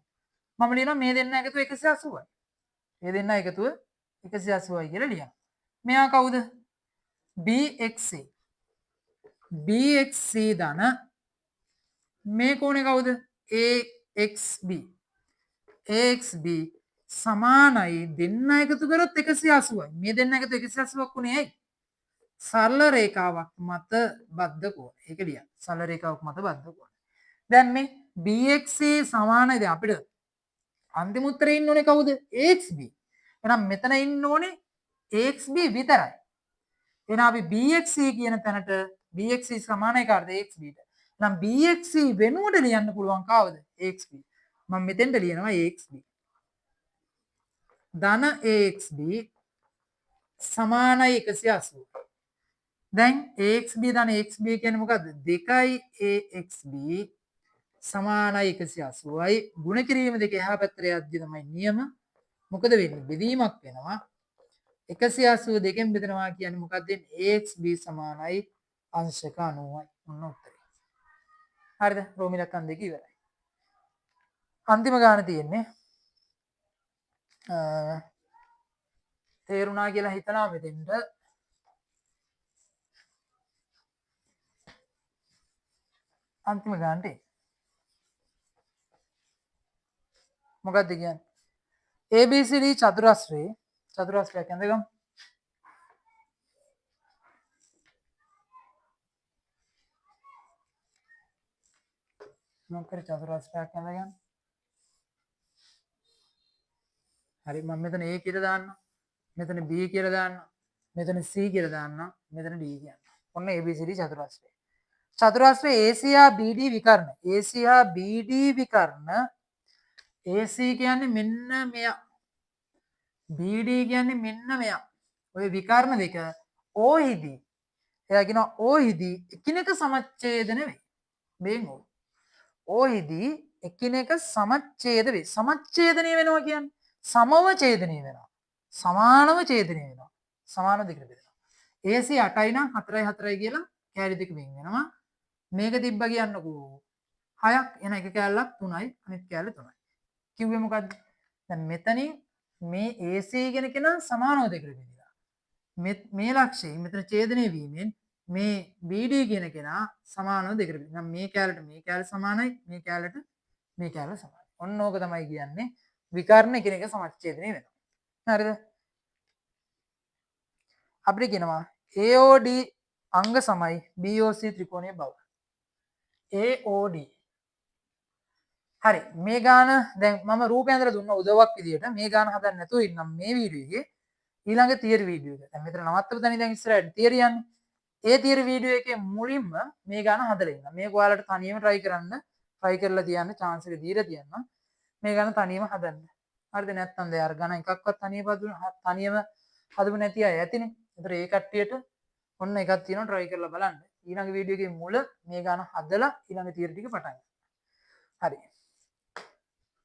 මම ලියනවා මේ දෙන්න එකතුව 180යි. මේ දෙන්න එකතුව 180යි කියලා ලියනවා. මෙයා කවුද? BXC. BXC ධන මේ කෝණේ කවුද? AXB. AXB සමානයි දෙන්න එකතු කරොත් 180යි. මේ දෙන්න එකතු 180ක් වුණේ ඇයි? සරල රේඛාවක් මත බද්ධ කෝණ. ඒක ලියන්න. සරල රේඛාවක් මත බද්ධ කෝණ. දැන් මේ BXC සමානයි. දැන් අපිට අන්තිම උත්තරේ ඉන්න ඕනේ කවුද? AXB. එහෙනම් මෙතන ඉන්න ඕනේ AXB විතරයි. එහෙනම් අපි BXC කියන තැනට BXC සමානයි කාටද? AXB ට. එහෙනම් BXC වෙනුවට ලියන්න පුළුවන් කවුද? AXB. මම මෙතෙන්ට ලියනවා AXB. ධන AXB සමානයි 180. දැන් AXB ධන AXB කියන්නේ මොකද්ද? 2 AXB සමානයි 180යි. ගුණ කිරීම දෙක එහා පැත්තට යද්දි තමයි නියම. මොකද වෙන්නේ? බෙදීමක් වෙනවා. 180 දෙකෙන් බෙදනවා කියන්නේ මොකද්ද වෙන්නේ? AXB සමානයි අංශක 90යි. ඔන්න උත්තරේ. හරිද? රෝම ඉලක්කම් දෙක ඉවරයි. අන්තිම ගාන තියෙන්නේ. තේරුණා කියලා හිතනවා මෙතෙන්ට. අන්තිම ගානට එන්න. මොකද්ද කියන්නේ? ABCD චතුරස්‍රයේ චතුරස්‍රයක් ඇඳගමු. මොකක් හරි චතුරස්‍රයක් ඇඳගන්න. හරි, මම මෙතන A කියලා දාන්නම්. මෙතන B කියලා දාන්නම්. මෙතන C කියලා දාන්නම්. මෙතන D කියන්නම්. ඔන්න ABCD චතුරස්‍රය. චතුරස්‍රයේ AC හා BD විකර්ණ. AC හා BD විකර්ණ. AC කියන්නේ මෙන්න මෙයා. BD කියන්නේ මෙන්න මෙයා. ඔය විකර්ණ දෙක O හිදී. එයා කියනවා O හිදී එකිනෙක සමච්ඡේදන වේ. මේන් O. O හිදී එකිනෙක සමච්ඡේද වේ. සමච්ඡේදනය වෙනවා කියන්නේ සමව ඡේදනය වෙනවා. සමානව ඡේදනය වෙනවා. සමාන දෙකට බෙදෙනවා. AC 8යි නම් 4යි 4යි කියලා කෑලි දෙක වෙන් වෙනවා. මේක තිබ්බ කියන්නකෝ 6ක් එන එක කෑල්ලක් 3යි, අනිත් කෑල්ල 3යි. කිව්වේ මොකද්ද? දැන් මෙතනින් මේ AC කියන කෙනා සමානව දෙකට බෙදිලා. මේ ලක්ෂයෙන් මෙතන ඡේදනය වීමෙන් මේ BD කියන කෙනා සමානව දෙකට බෙදෙනවා. මේ කෑල්ලට මේ කෑල්ල සමානයි, මේ කෑල්ලට මේ කෑල්ල සමානයි. ඔන්න ඕක තමයි කියන්නේ විකර්ණ එකිනෙක සමච්ඡේදනය වෙනවා. හරිද? අපිට කියනවා AOD අංග සමයි BOC ත්‍රිකෝණයේ බව. AOD. හරි, මේ ගාන දැන් මම රූපය ඇඳලා දුන්න උදව්වක් විදියට. මේ ගාන හදන්න නැතුව ඉන්නම් මේ වීඩියෝ එකේ. ඊළඟ තියරි වීඩියෝ එක. දැන් මෙතන නවත්තපු තැන ඉඳන් ඉස්සරහට තියරි යන්නේ. ඒ තියරි වීඩියෝ එකේ මුලින්ම මේ ගාන හදලා ඉන්න. මේක ඔයාලට තනියම try කරන්න, try කරලා තියන්න chance එක දීලා තියන්න. මේ ගාන තනියම හදන්න. හරිද? නැත්තම් දැන් අර ගණන් එකක්වත් තනියම හදපු නැති අය ඇතිනේ. ඒතර ඒ කට්ටියට ඔන්න එකක් තියෙනවා, try කරලා බලන්න. ඊළඟ වීඩියෝ එකේ මුල මේ ගාන හදලා ඊළඟ තියරි ටික පටන් ගන්න. හරි.